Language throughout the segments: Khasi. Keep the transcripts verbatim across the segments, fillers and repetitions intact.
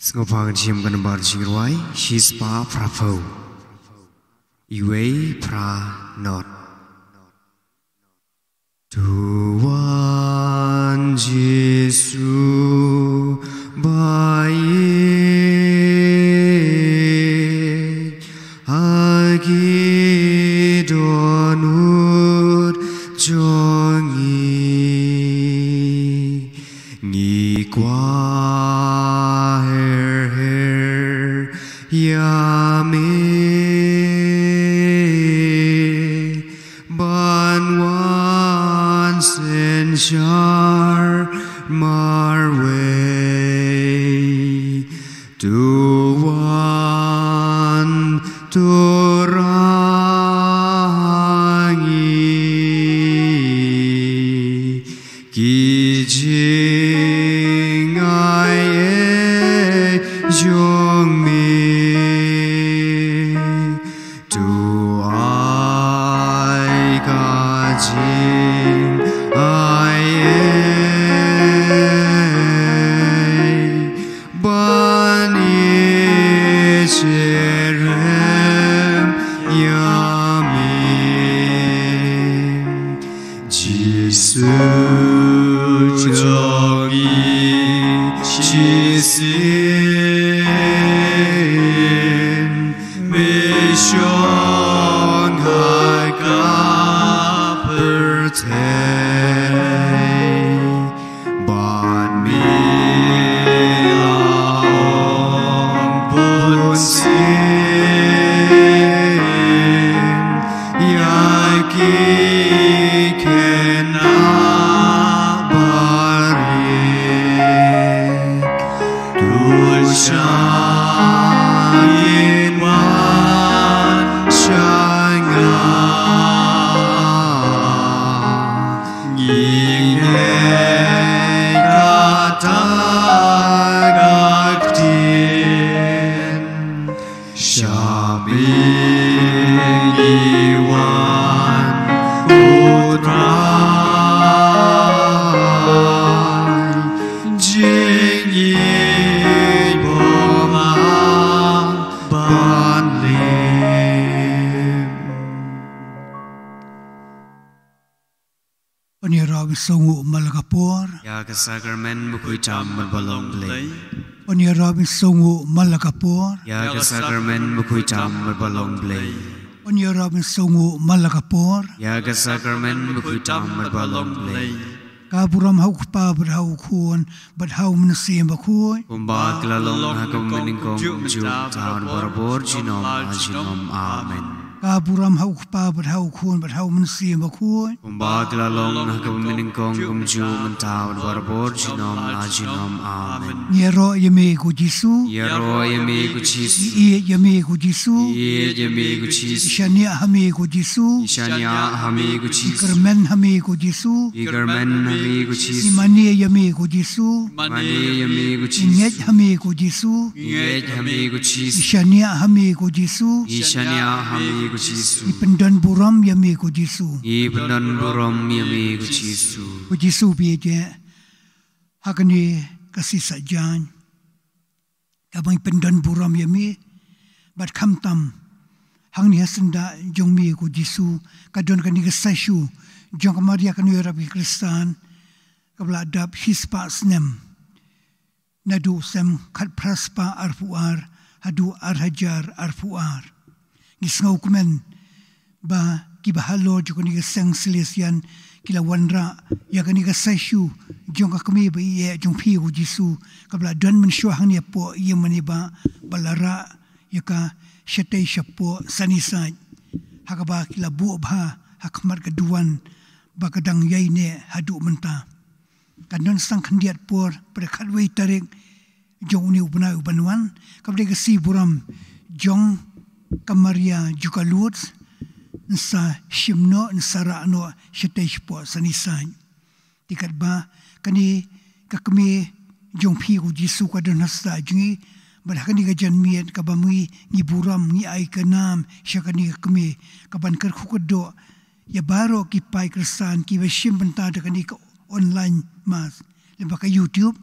Sngewbha ngin shim ka nambar jingrwai shispah phraphew. Iwei phra not. To wan Jisu ba ïeit ha ki dohnud jong ngi. Ngi kwah her her ïa me ban wan synshar marwei. To wan to rah ha ngi ki jingai-ei jong me. To ai ka jingai-ei ban ïeit shitrhem ïa me. Jisu jong ngi shisien me shong ha ka pyrthei. Bad me la ong bunsien ïa ki khynnah barit. To shah ngin wan sha nga. Ngin ngeit kata ka ktien. Shaphrang ngi wan, ko Trai, jingïeit bymman ban leh. Yn ïaroh ban sngewnguh man la ka por. Ïa ka sakramen bakhuid tam bad ba long Blei. Yn ïaroh ban sngewnguh man la ka por. Ïa ka sakramen bakhuid tam bad ba long Blei. Yn ïaroh ban sngewnguh man la ka por. Ïa ka sakramen bakhuid tam bad ba long Blei. Ka burom ha U Kpa bad ha U Khun bad ha U Mynsiem Bakhuid. Kumba ka la long ha kaba mynnyngkong, kumjuh, mynta bad barabor, junom la junom. Amen. Ka burom ha U Kpa bad ha U Khun bad ha U Mynsiem Bakhuid. Kumba ka la long ha kaba mynnyngkong, kumjuh, mynta bad barabor, junom la junom. Amen. Ngi ïaroh ïa me ko Jisu. Ngi ïaroh ïa me ko Jisu. Ngi ïeit ïa me ko Jisu. Ngi ïeit ïa me ko Jisu. Ngi shaniah ha me ko Jisu. Ngi shaniah ha me ko Jisu. Ngi kyrmen ha me ko Jisu. Ngi kyrmen ha me ko Jisu. Ngi mane ïa me ko Jisu. Mane ïa me ko Jisu. Ngi ngeit ha me ko Jisu. Ngi ngeit ha me ko Jisu. Ngi shaniah ha me ko Jisu. Ngi shaniah ha me ko Jisu. Ngi pyndon burom ïa me ko Jisu. Ngi pyndon burom ïa me ko Jisu. Ko Jisu ba ïeit, ha kane ka sngi Saitjaiñ, kaba ngi pyndon burom ïa me, bad khamtam hangne ha syndah jong me ko Jisu, ka don kane ka statue jong ka Maria kynnoh ïarap ïa ki Khristan, kaba la dap shispah snem. Naduh snem khatphra spah arphew ar haduh ar hajar arphew ar. Ngi sngewkmen ba kiba halor jong kane ka seng Salesian ki la wanrah ïa kane ka statue jong ka kmie ba ïeit jong phi ko Jisu, kaba la don mynshuwa hangne hapoh ïing mane ba, ba la rah ïa ka shatei shapoh Sunnyside, ha kaba ki la buh bha ha khmat ka duwan ba ka dang ïaineh haduh mynta. Kan don sa khyndiat por, bad ha ka khatwei tarik jong une u bnai uban wan, kaba dei ka sngi burom jong ka Maria jong ka Lourdes, yn sa shim noh, yn sa rah noh shatei shapoh Sunnyside. Te katba kane ka kmie jong phi ko Jisu ka don ha syndah jong ngi, bad ha kane ka janmiet kaba ngi, ngi burom, ngi ai ka nam sha kane ka kmie, kaban kyrkhu kyrdoh ïa baroh ki paid Khristan kiba shim bynta da kane ka online mass lyngba ka YouTube,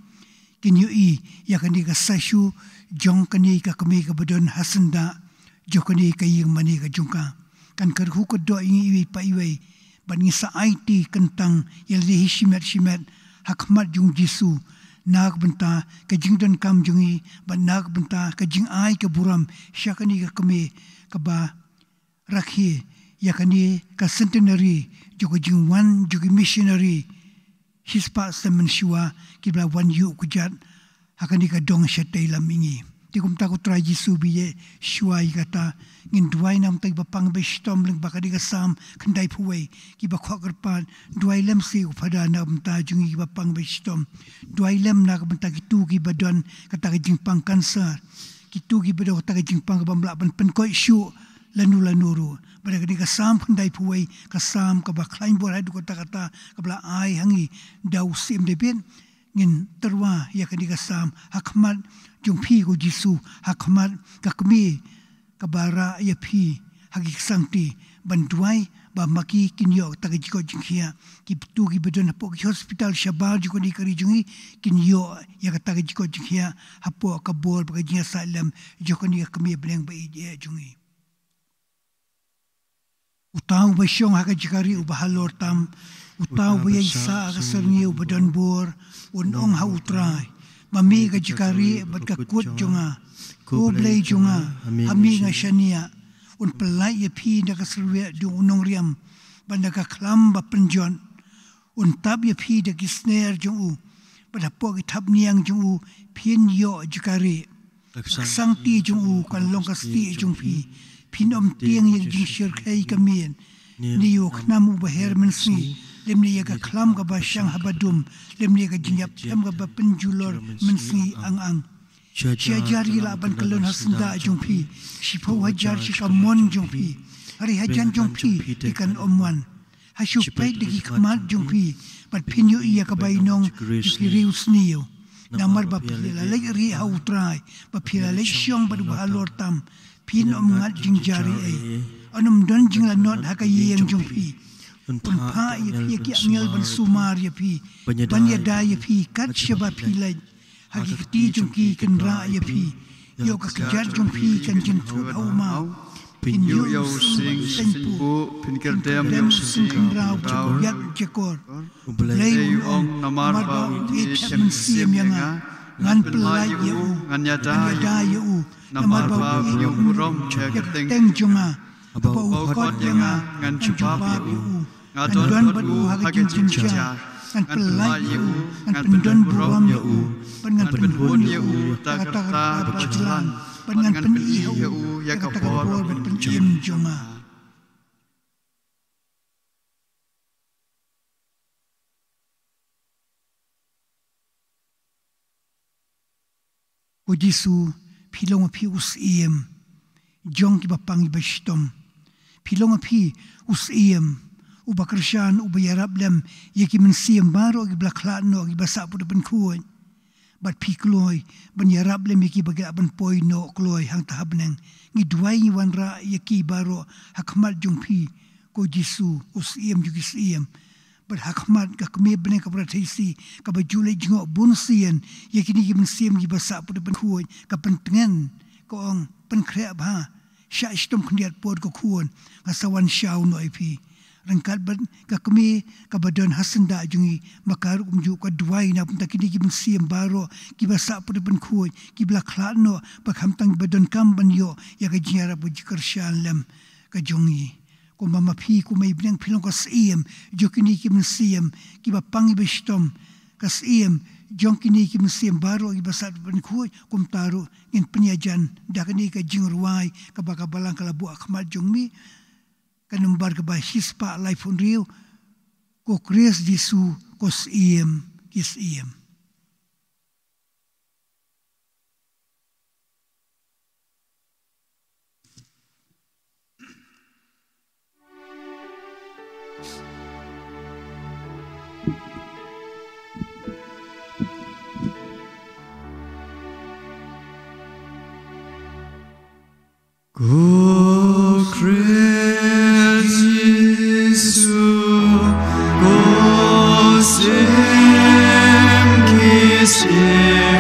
kin ïohi ïa kane ka sashu jong kane ka kmie kaba don ha syndah jong kane ka ïing mane ka jong ka. Kan kyrhuh kyrdoh ïa ngi iwei pa iwei bad ngi sa aiti kyntang ïa lade hi shimet shimet ha khmat jong Jisu na ka bynta ka jingdonkam jong ngi bad na ka bynta ka jingai ka burom sha kane ka kmie kaba rakhe ïa kane ka centenary jong ka jingwan jong ki missionary shispah snem mynshuwa kiba la wan ïuh kjat ha kane ka dong shatei lam ïa ngi. Te kumta ko Trai Jisu ba ïeit, shuwa ïa kata ngin duwai na ka bynta kiba pang ba shitom lyngba kane ka Salm khyndaiphew wei, kiba khot kyrpad, duwai lem sa ko Phadar na ka bynta jong ngi kiba pang ba shitom. Duwai lem na ka bynta kito kiba don kata ka jingpang cancer, kito kiba don kata ka jingpang kaba ym lah ban pynkoit shuh lano lano ruh. Bad ha kane ka Salm khyndaiphew wei, ka Salm kaba khlaiñ bor haduh katta katta kaba la ai ha ngi da u Syiem David, ngin tyrwa ïa kane ka Salm ha khmat jong phi ko Jisu, ha khmat ka kmie kaba rah ïa phi ha ki ksangti, ban duwai ba ma ki kin ïoh kata ka jingkoit jingkhiah, kito kiba don hapoh ki hospital shabar jong kane ka ri jong ngi kin ïoh ïa kata ka jingkoit jingkhiah hapoh ka bor bad ka jingïasaid lem jong kane ka kmie bneng ba ïeit jong ngi. Uta uba shong ha ka jaka rieh uba halor tam, uta uba ïaisah ha ka syrngiew uba don bor, un ong ha u Trai, ma me ka jaka rieh bad ka kut jong nga, ko Blei jong nga, ha me nga shaniah. Un pyllait ïa phi na ka syrwieh jong u nongriam bad na ka khlam ba pynjot. Un tap ïa phi da ki sner jong u bad hapoh ki thapniang jong u phin ïoh jaka rieh. Ka ksangti jong u kan long ka stieh jong phi. Phin ym tieng ïa ka jingshyrkhei ka miet, ne ïa u khnam uba her mynsngi, lymne ïa ka khlam kaba shang haba dum, lymne ïa ka jingïap them kaba pynjulor mynsngi ang ang. Shi hajar ki lah ban kyllon ha syndah jong phi, shiphew hajar sha kamon jong phi, hynrei hajan jong phi ki kan ym wan. Ha shu peit da ki khmat jong phi bad phin ïohi ïa ka bainong jong ki riewsniew. Namar ba phi la leit rieh ha u Trai, ba phi la leit shong bad uba halor tam, phin ym ngat jingjia ei ei. Yn ym don jinglanot ha ka ïing jong phi. Un phah ïa phi ïa ki angel ban sumar ïa phi, ban ïada ïa phi kat shaba phi leit. Ha ki kti jong ki kin rah ïa phi. Ïoh ka kjat jong phi kan jynthut ha u maw. Phin ïoh ïa u sing saiñpuh, phin kyrdem ïa u sing khynraw jong u ïap jakor. U Blei u ong, namar ba u ïeit mynsiem ïa nga, ngan pyllait ïa u, ngan ïada ïa u. Namar ba u ïeit burom ïa ka kyrteng jong nga, haba u khot ïa nga, ngan jubab ïa u. Nga don bad u ha ka jingjynjar, ngan pyllait ïa u, ngan pyndon burom ïa u, bad ngan pynbun ïa u da ka rta ba jlan, bad ngan pyni ha u ïa ka bor bad pynim jong nga. Ko Jisu, phi long ma phi u Syiem jong kiba pang kiba shitom. Phi long ma phi u Syiem uba kyrshan, uba ïarap lem ïa ki mynsiem baroh kiba la khlad noh, kiba sahput da pynkhuid. Bad phi kloi ban ïarap lem ïa kiba ki lah ban poi noh kloi hangta ha bneng. Ngi duwai, ngi wanrah ïa ki baroh ha khmat jong phi, ko Jisu, u Syiem jong ki syiem. Bad ha khmat ka kmie bneng kaba rthei shi, kaba ju leit jngoh bun sien ïa kine ki mynsiem kiba sahput da pynkhuid, ka pyntngen, ka ong, pynkhreh bha, shah shitom khyndiat por ko Khun, nga sa wan shaw noh ïa phi. Ryngkat bad ka kmie kaba don ha syndah jong ngi, ma ka rukom juh ka duwai na ka bynta kine ki mynsiem baroh kiba sahput da pynkhuid, kiba la khlad noh, ba khamtam kiba donkam ban ïoh ïa ka jingïarap, ka jingkyrshan lem ka jong ngi. Kumba ma phi, ko Mei bneng, phi long ka Syiem jong kine ki mynsiem kiba pang kiba shitom, ka Syiem jong kine ki mynsiem baroh kiba sahput da pynkhuid, kumta ruh ngin pynïajan da kane ka jingrwai kaba ka Balang ka la buh ha khmat jong me, ka nombar kaba shispah laiphew hynriew, Ko Khrist Jisu, ko Syiem ki syiem. Ko Khrist Jisu, ko Syiem ki syiem.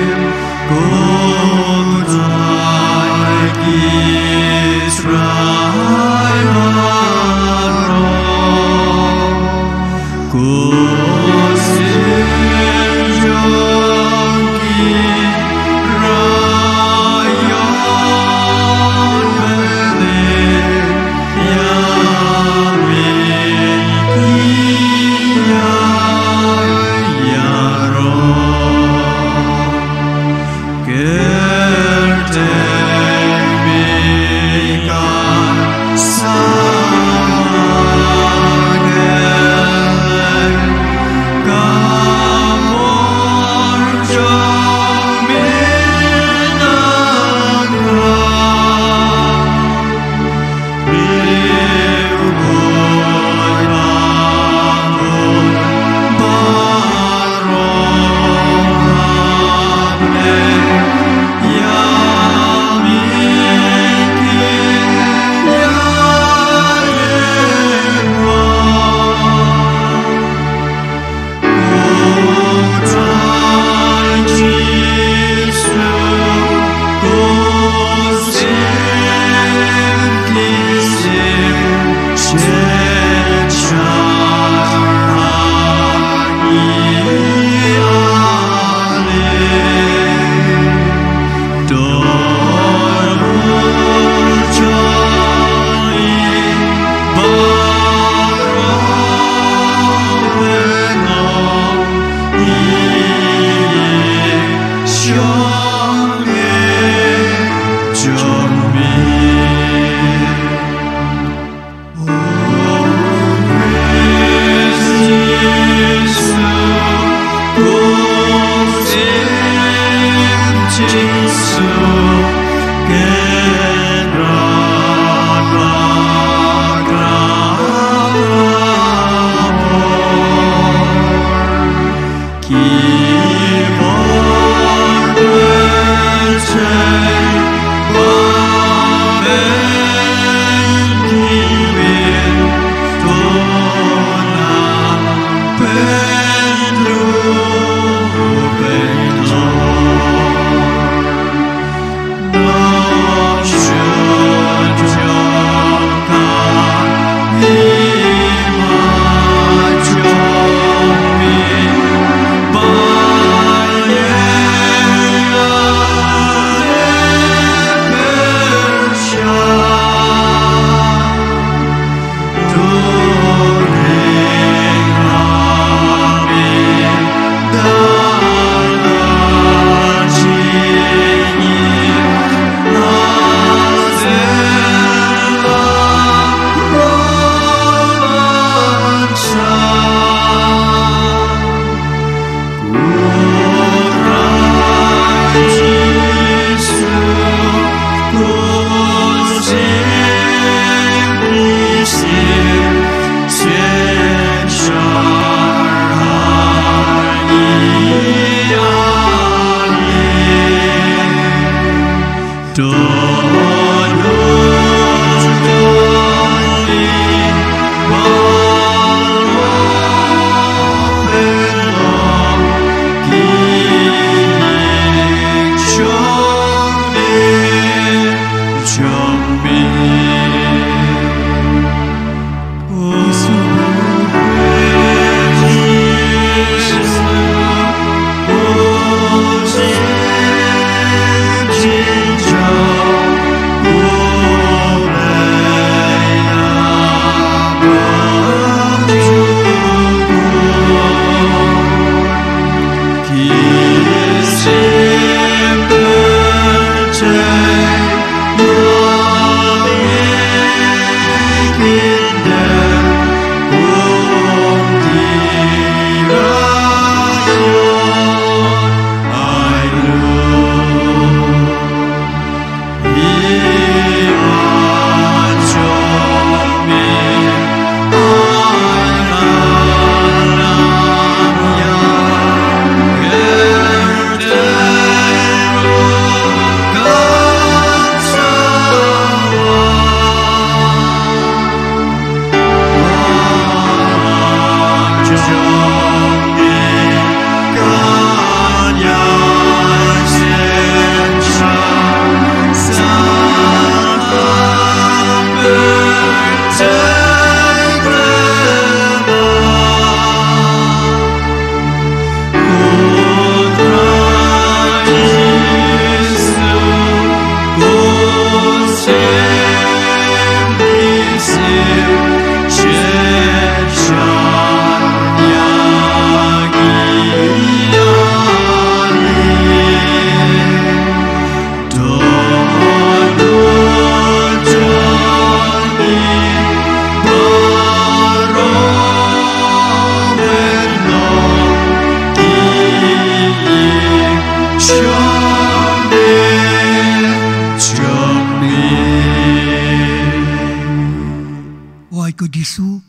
Oi ko Jisu,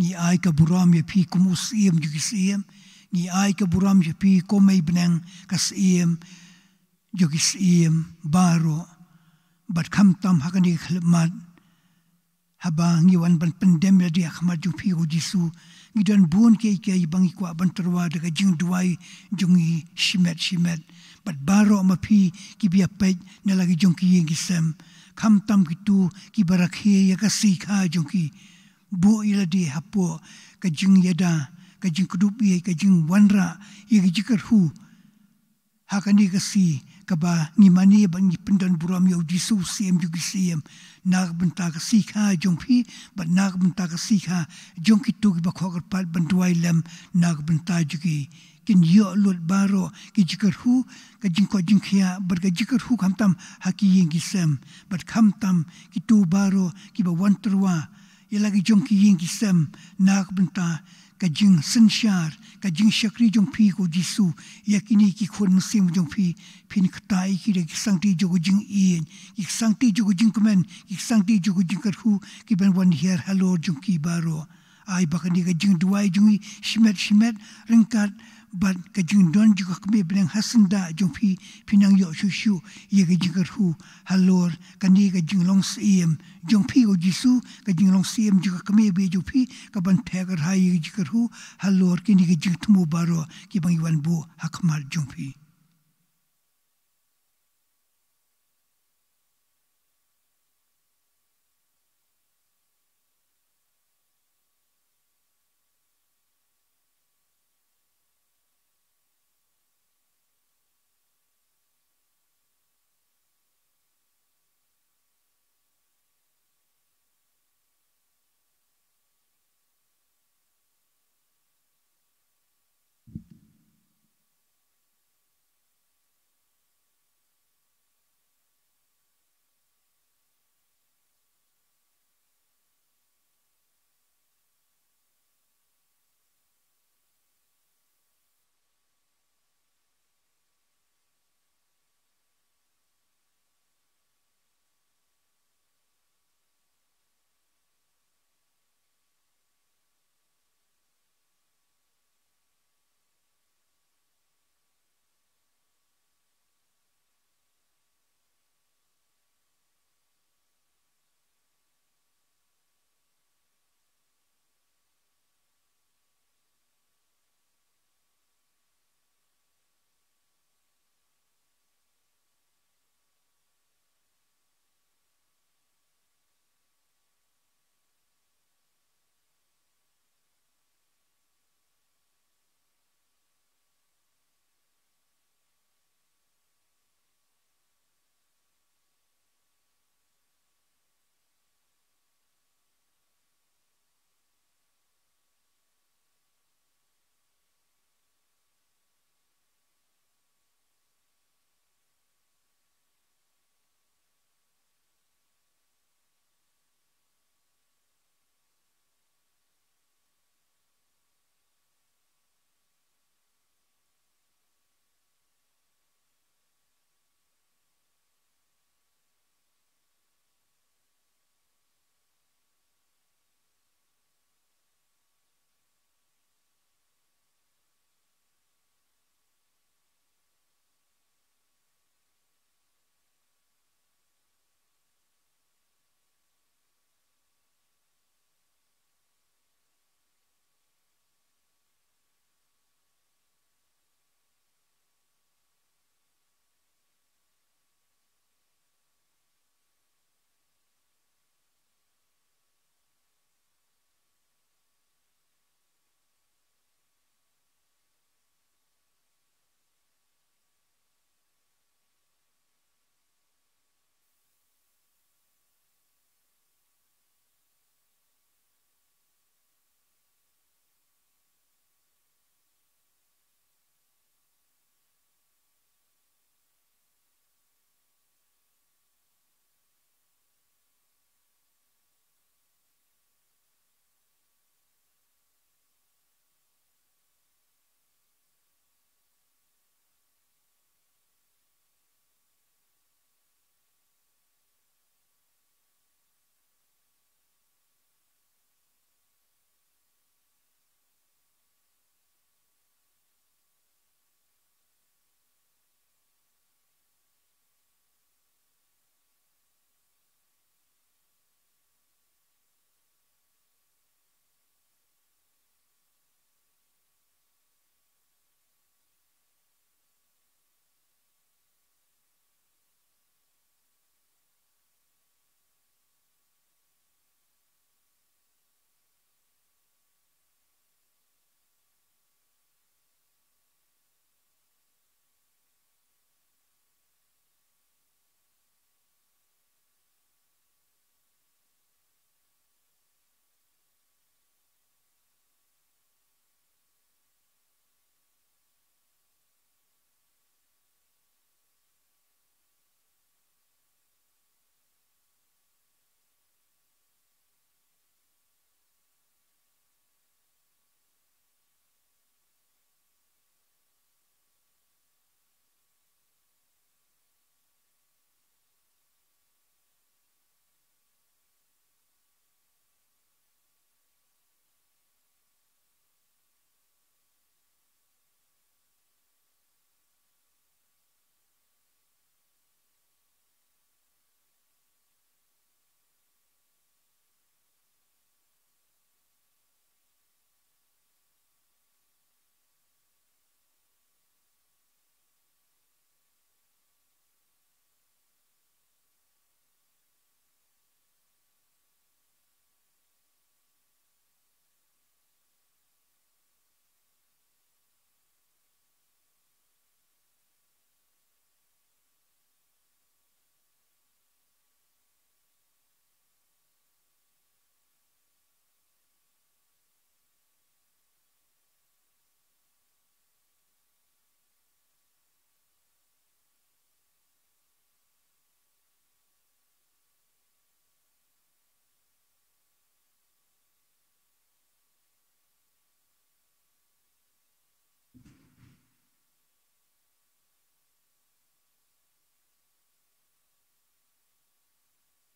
ngi ai ka burom ïa phi kum u Syiem jong ki syiem, ngi ai ka burom ïa phi ko Mei bneng, ka Syiem jong ki syiem baroh. Bad khamtam ha kane ka khyllipmat, haba ngi wan ban pyndem ïa lade ha khmat jong phi ko Jisu, ngi don bun kiei kiei ba ngi kwah ban tyrwa da ka jingduwai jong ngi shimet shimet. Bad baroh ma phi kiba ïa peit na la ki jong ki ïing ki sem, khamtam kito kiba rakhe ïa ka sngi kha jong ki, buh ïa lade hapoh ka jingïada, ka jingkdup ïa, ka jingwanrah ïa ka jingkyrkhu ha kane ka sngi kaba ngi mane bad ngi pyndon burom ïa u Jisu, u Syiem jong ki syiem, na ka bynta ka sngi kha jong phi bad na ka bynta ka sngi kha jong kito kiba khot kyrpad ban duwai lem na ka bynta jong ki. Kin ïoh lut baroh ki jingkyrkhu, ka jingkoit jingkhiah bad ka jingkyrkhu khamtam ha ki ïing ki sem, bad khamtam kito baroh kiba wan tyrwa ïa la ki jong ki ïing ki sem na ka bynta ka jingsynshar, ka jingshakri jong phi ko Jisu, ïa kine ki khun mynsiem jong phi, phin ktah ïa ki da ki ksangti jong ka jingïeit, ki ksangti jong ka jingkmen, ki ksangti jong ka jingkyrkhu, kiban wan hiar halor jong ki baroh. Ai ba kane ka jingduwai jong ngi shimet shimet ryngkat bad ka jingdon jong ka kmie bneng ha syndah jong phi, phin nang ïoh shuh shuh ïa ka jingkyrhuh halor kane ka jinglong syiem jong phi, ko Jisu, ka jinglong syiem jong ka kmie bneng jong phi, kaban theh kyrhai ïa ka jingkyrhuh halor kine ki jingthmu baroh kiba ngi wan buh ha khmat jong phi.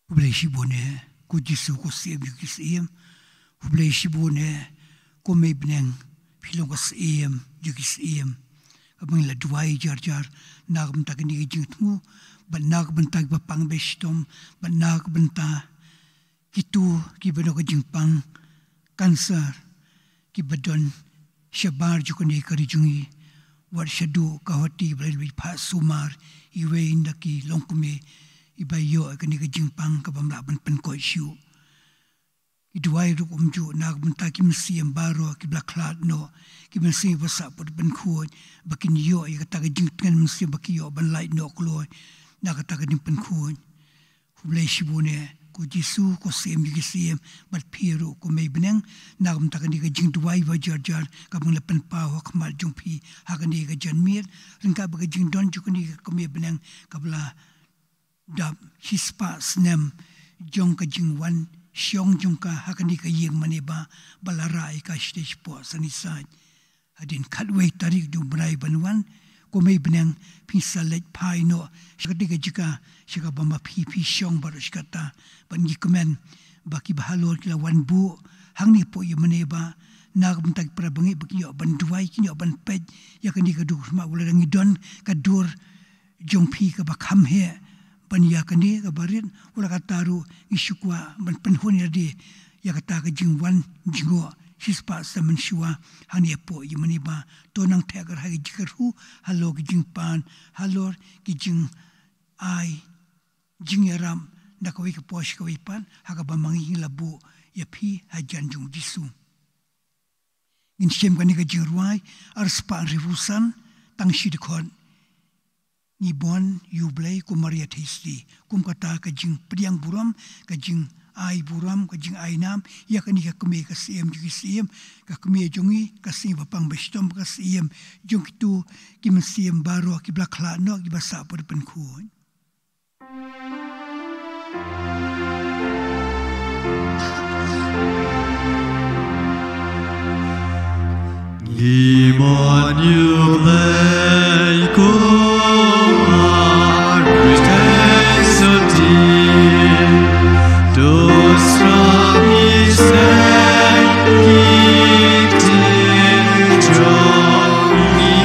Khublei shibun eh, ko Jisu ko Syiem jong ki syiem. Khublei shibun eh, ko Mei bneng, phi long ka Syiem jong ki syiem. Kaba ngi la duwai jar jar, na ka bynta kane ka jingthmu, bad na ka bynta kiba pang ba shitom, bad na ka bynta kito kiba don ka jingpang cancer, kiba don shabar jong kane ka ri jong ngi, wat shaduh ka hoti ba la dep phah sumar, iwei na ki longkmie iba ïoh ïa kane ka jingpang kaba ym lah ban pynkoit shuh. Ngi duwai ruh kumjuh na ka bynta ki mynsiem baroh kiba la khlad noh, ki mynsiem ba sah put ban khuid, ba kin ïoh ïa kata ka jingtngen mynsiem ba ki ïoh ban lait noh kloi na kata ka jingpynkhuid. Khublei shibun eh, ko Jisu, ko Syiem jong ki syiem, bad phi ruh ko Mei bneng, na ka bynta kane ka jingduwai ba jar jar, kaba ngi la pynpaw ha khmat jong phi, ha kane ka janmiet, ryngkat bad ka jingdon jong kane ka kmie bneng, kaba la dap shispah snem, jong ka jingwan shong jong ka ha kane ka ïing mane ba, ba la rah ïa ka shatei shapoh san sait. Hadien khatwei tarik jong u bnai ban wan, ko Mei bneng, phin sa leit phai noh sha kata ka jaka, sha kaba ma phi phi shong baroh shi katta, bad ngi kmen ba kiba halor ki la wan buh hangne hapoh ïing mane ba, na ka bynta ki para bangeit ba kin ïoh ban duwai, kin ïoh ban peit ïa kane ka dur khmat, wat la dang ngi don ka dur jong phi kaba kham heh ban ïa kane kaba rit, wat la katta ruh ngi shu kwah ban pynhun ïa lade ïa kata ka jingwan jngoh shispah snem mynshuwa hangne hapoh ïing mane ba. To nang theh kyrhai ka jingkyrkhu halor ka jingpan, halor ka jingai jingïarap na kawei ka por sha kawei pat, ha kaba ma ngi ngi la buh ïa phi hajan jong u Jisu. Ngin shem kane ka jingrwai arspah hynriewphew san, tang shi dkhot. Ngi bun ïa U Blei ko Maria Theisotti, kum kata ka jingpdiang burom, ka jingai burom, ka jingai nam ïa kane ka kmie ka Syiem jong ki syiem, ka kmie jong ngi, ka Syiem ba pang ba shitom, ka Syiem jong kito ki mynsiem baroh kiba la khlad noh, kiba sah put ban khuid. Ngi mon ïa U Blei ko Maria Theisotti, to sngap ïa ki ktien jong ngi.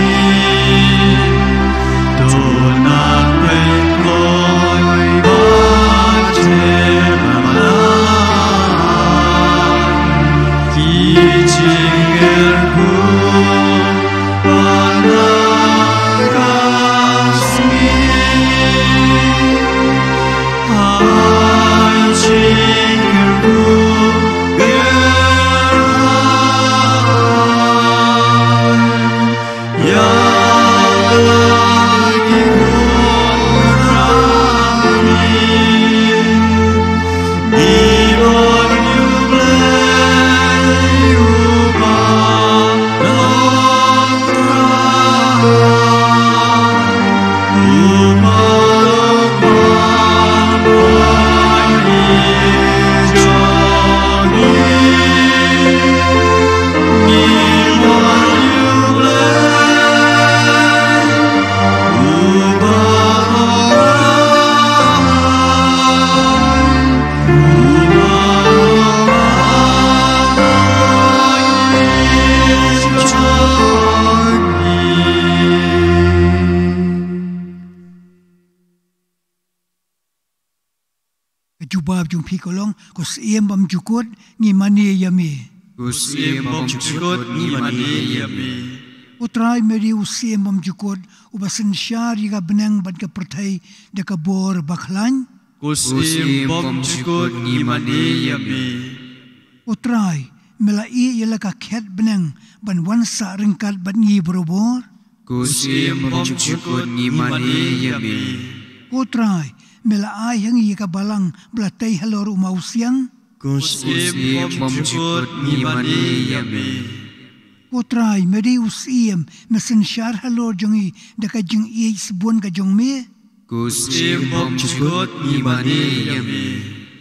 Ka jubab jong phi ka long, ko Syiem bymjukut, ngi mane ïa me. Ko Syiem bymjukut, ngi mane ïa me. Ko Trai, me dei u Syiem bymjukut, uba synshar ïa ka bneng bad ka pyrthei da ka bor bakhlaiñ. Ko Syiem bymjukut, ngi mane ïa me. Ko Trai, me la ïeh ïa la ka khet bneng ban wan sah ryngkat bad ngi barabor. Ko Syiem bymjukut, ngi mane ïa me. Ko Trai, me la ai ha ngi ïa ka balang ba la tei halor u mawsiang. Ko Syiem bymjukut, ngi mane ïa me. Ko Trai, me dei u Syiem, me synshar halor jong ngi da ka jingïeit sbun ka jong me. Ko Syiem bymjukut, ngi mane ïa me.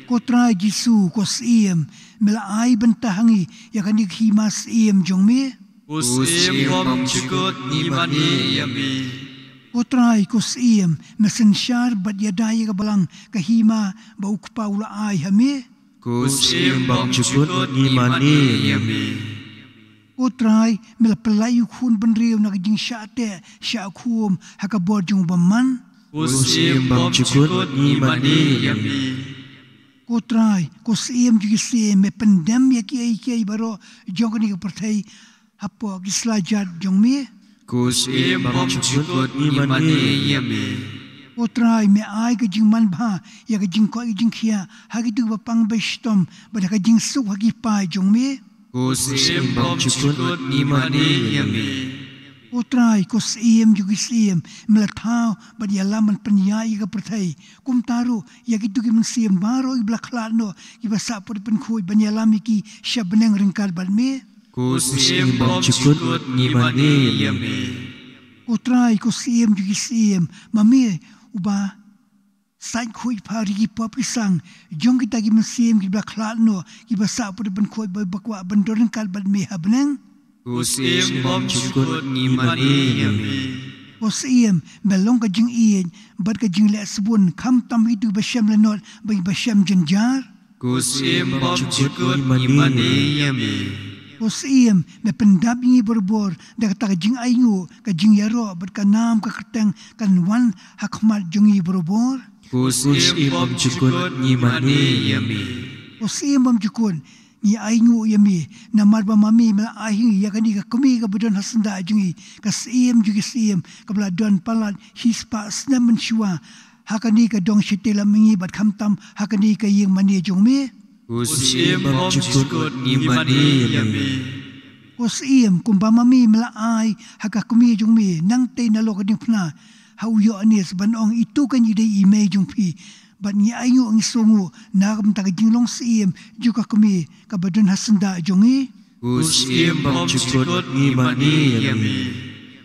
Ko Trai Jisu, ko Syiem, me la ai bynta ha ngi ïa kane ka hima syiem jong me. Ko Syiem bymjukut, ngi mane ïa me. Ko Trai, ko Syiem, me synshar bad ïada ïa ka balang ka hima ba u Kpa u la ai ha me. Ko Syiem bymjukut, ngi mane ïa me. Ko Trai, me la pyllait ïa u khun bynriew na ka jingshah teh shah khum ha ka bor jong u bymman. Ko Syiem bymjukut, ngi mane ïa me. Ko Trai, ko Syiem jong ki syiem, me pyndem ïa kiei kiei baroh jong kane ka pyrthei hapoh ki sla jait jong me. Ko Syiem bymjukut, ngi mane ïa me. Ko Trai, me ai ka jingmanbha ïa ka jingkoit ka jingkhiah ha kito kiba pang ba shitom bad ha ka jingsuk ha ki paid jong me. Ko Syiem bymjukut, ngi mane ïa me. Ko Trai, ko Syiem jong ki syiem, me la thaw bad ïalam ban pynïaid ïa ka pyrthei. Kumta ruh ïa kito ki mynsiem baroh kiba la khlad noh, kiba sah put pynkhuid, ban ïalam ïa ki sha bneng ryngkat bad me. Ko Syiem bymjukut, ngi mane ïa me. Ko Trai, ko Syiem jong ki syiem, ma me uba sait khuid pha ïa ki pop ki sang jong kita ki mynsiem kiba la khlad noh, kiba sah put pynkhuid, ba kwah ban don ryngkat bad me ha bneng. Ko Syiem bymjukut, ngi mane ïa me. Ko Syiem, me long ka jingïeit bad ka jingleh sbun, khamtam ha kito kiba shem lanot bad kiba shem jynjar. Ko Syiem bymjukut, ngi mane ïa me. Ko Syiem, me pyndap ïa ngi barabor da kata ka jingainguh, ka jingïaroh bad ka nam ka kyrteng kan wan ha khmat jong ngi barabor. Ko Syiem bymjukut, ngi mane ïa me. Ko Syiem bymjukut, ngi ainguh ïa me namar ba ma me me la ai ha ngi ïa kane ka kmie kaba don ha syndah jong ngi, ka Syiem jong ki syiem, kaba la don palat shispah snem mynshuwa ha kane ka dong shatei lam mihngi bad khamtam ha kane ka ïing mane jong me. Ko Syiem bymjukut, ngi mane ïa me. Ko Syiem, kumba ma me me la ai ha ka kmie jong me, nangtei nalor ka diengphna ha u Ïoannis ban ong, ito kan ïadei i mei jong phi. Bad ngi ainguh, ngi sngewnguh na ka bynta ka jinglong syiem jong ka kmie kaba don ha syndah jong ngi. Ko Syiem bymjukut, ngi mane ïa me.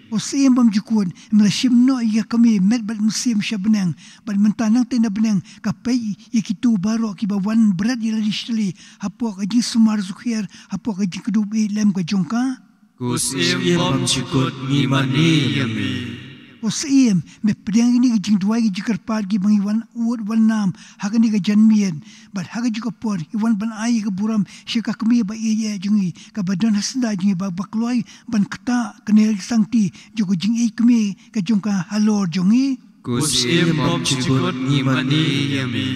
Ko Syiem bymjukut, me la shim noh ïa ka kmie met bad mynsiem sha bneng, bad mynta nangtei na bneng ka peit ïa kito baroh kiba wan bret ïa lade shatei hapoh ka jingsumar sukher, hapoh ka jingkdup ïeit lem ka jong ka. Ko Syiem bymjukut, ngi mane ïa me. Ko Syiem, me pdiang ïa kine ki jingduwai ki jingkyrpad kiba ngi wan ud wan nam ha kane ka janmiet, bad ha kajuh ka por ngi wan ban ai ïa ka burom sha ka kmie ba ïeit jong ngi kaba don ha syndah jong ngi, ba, ba kloi ban ktah ka ner ki sangti jong ka jingïeit kmie ka jong ka halor jong ngi. Ko Syiem bymjukut, ngi mane ïa me.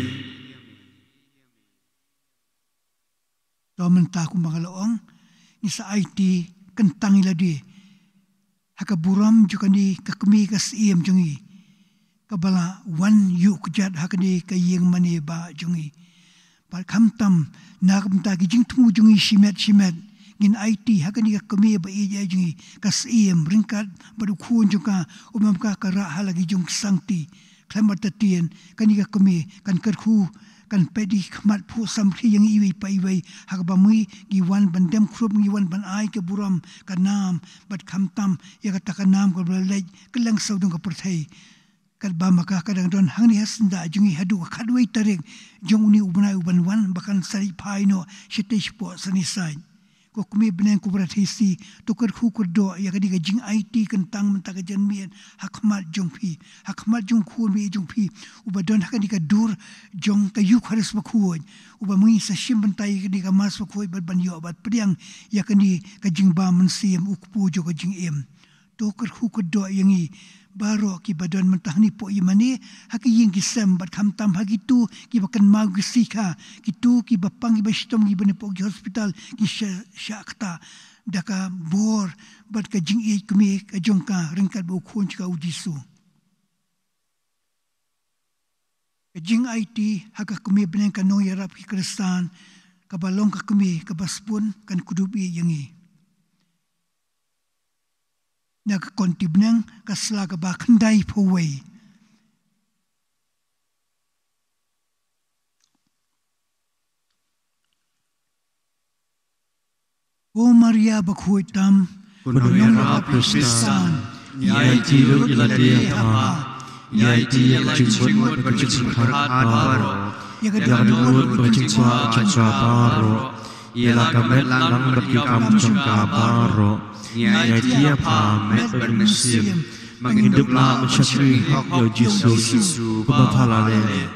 To mynta kumba nga la ong, ngi sa aiti kyntang ïa lade ha ka burom jong kane ka kmie ka Syiem jong ngi, kaba la wan ïuh kjat ha kane ka ïing mane ba jong ngi. Bad khamtam na ka bynta ki jingthmu jong ngi shimet shimet, ngin aiti ha kane ka kmie ba ïeit jong ngi, ka Syiem, ryngkat bad u Khun jong ka, u mem ka ka rah ha la ki jong ki sangti. Khlem artatien kane ka kmie kan kyrkhu, kan peit da ki khmat phuh samrkhie ïa ngi iwei pa iwei, ha kaba ma ngi wan ban dem khrup, ngi wan ban ai ka burom, ka nam, bad khamtam ïa kata ka nam kaba la leit kylleng sawdong ka pyrthei. Katba ma ka ka dang don hangne ha syndah jong ngi haduh ka khatwei tarik jong une u bnai uban wan, ba kan sa leit phai noh shatei shapoh sani sait. Ko kmie bneng, ko brathithi, to kyrkhu kyrdoh ïa kane ka jingaiti kyntang mynta ka janmiet ha khmat jong phi, ha khmat jong u Khun ba ïeit jong phi, uba don ha kane ka dur jong ka Eukharist bakhuid, uba ma ngi sa shim bynta ïa kane ka Mass bakhuid bad ban ïoh bad pdiang ïa kane ka jingbam mynsiem, u kpu jong ka jingim. To kyrkhu kyrdoh ïa ngi baroh kiba don mynta hangne hapoh ïing mane, ha ki ïing ki sem, bad khamtam ha kito kiba kynmaw ki sikha, kito kiba pang kiba shitom, kiba na hapoh ki hospital, ki sha, shah ktah da ka bor bad ka jingïeit kmie ka jong ka, ryngkat bad u Khun jong ka u Jisu. Ka jingaiti ha ka kmie bneng ka nongïarap ki Khristan, kaba long ka kmie kaba sbun, kan kdup ïa ngi. Na ka Konti bneng, ka sla kaba khyndaiphew wei. Ko Maria bakhuid tam, ko nongïarap Khristan, ngi aiti lut ïa lade ha pha, ngi aiti ïa la ka jingmut bad ka jingpyrkhat baroh, ïa ka dohnud bad ka jingkwah jong ka baroh, ïa la ka met lang bad ki kam jong ka baroh, ngi aiti ïa pha met bad mynsiem, Ba ngin dup lah ban shakri hok ïa u Jisu, kumba pha la leh.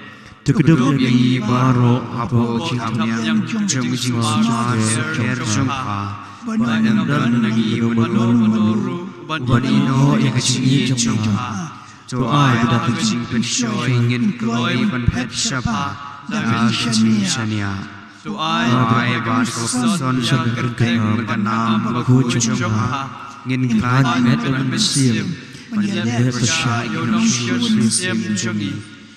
To kdup ïa ngi baroh hapoh ka jingthamñiang jong ka jingmynsiem jong pha. Ba ym don na ngi ban ïoh ruh ban ïoh ïa ka jingïeit jong pha. To ai ba da ka jingpynshoi ngin kloi ban phet sha pha da ka jingshaniah. To ai ba da ka jingson jong ka kyrteng bad ka nam bakhuid jong pha ngin khlaiñ met bad mynsiem ban ïaleh pyrshah ïa u nongshun mynsiem jong ngi.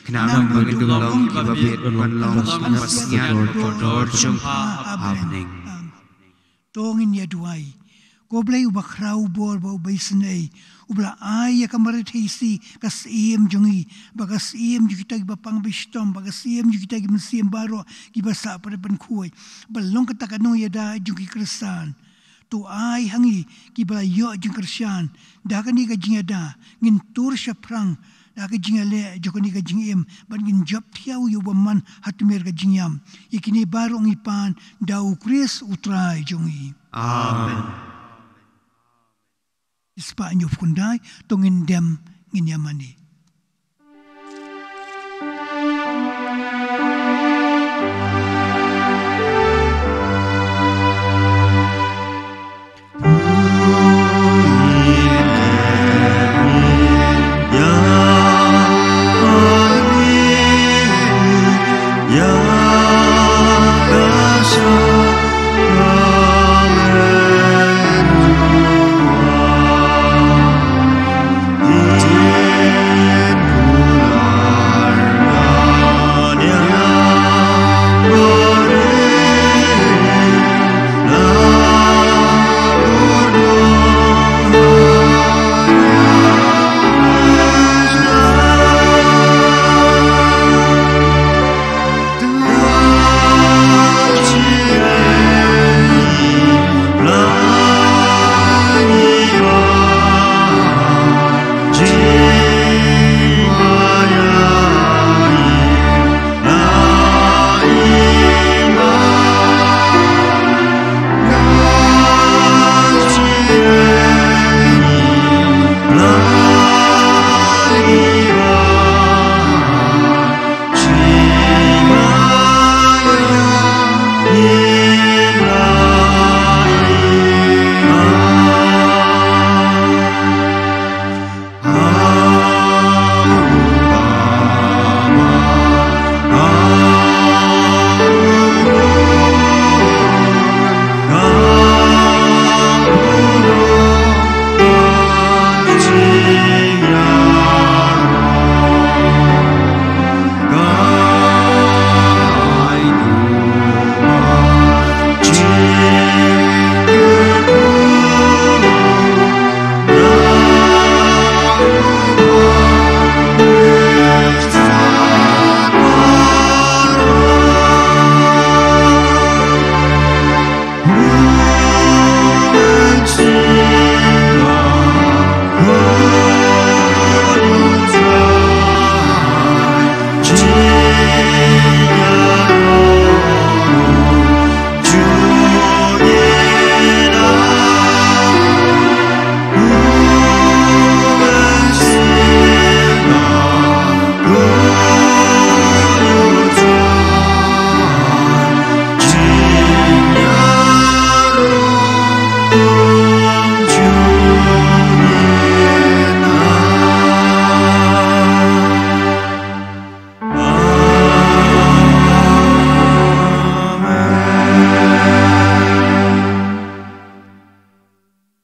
Khnang ba ngin long kiba bit ban long ki basngiat dor dor jong pha ha bneng. To ngin ïa duwai. Ko Blei uba khraw bor bad uba isynei, uba la ai ïa ka Maria Theisotti ka syiem jong ngi, bad ka syiem jong kita kiba pang ba shitom, bad ka syiem jong kita ki mynsiem baroh kiba sah pyrshah pynkhuid, ba long kata ka nongïada jong ki Khristan. To ai ha ngi kiba la ïoh jingkyrshan da kane ka jingïada, ngin tur shaphrang da ka jingïaleh jong kane ka jingim, bad ngin jop thiaw ïa u bymman ha tmier ka jingïam. Ïa kine baroh ngi pan da u Khrist u Trai jong ngi. Amen. Spah hynñiew phew khyndai, to ngin dem ngin ïa mane.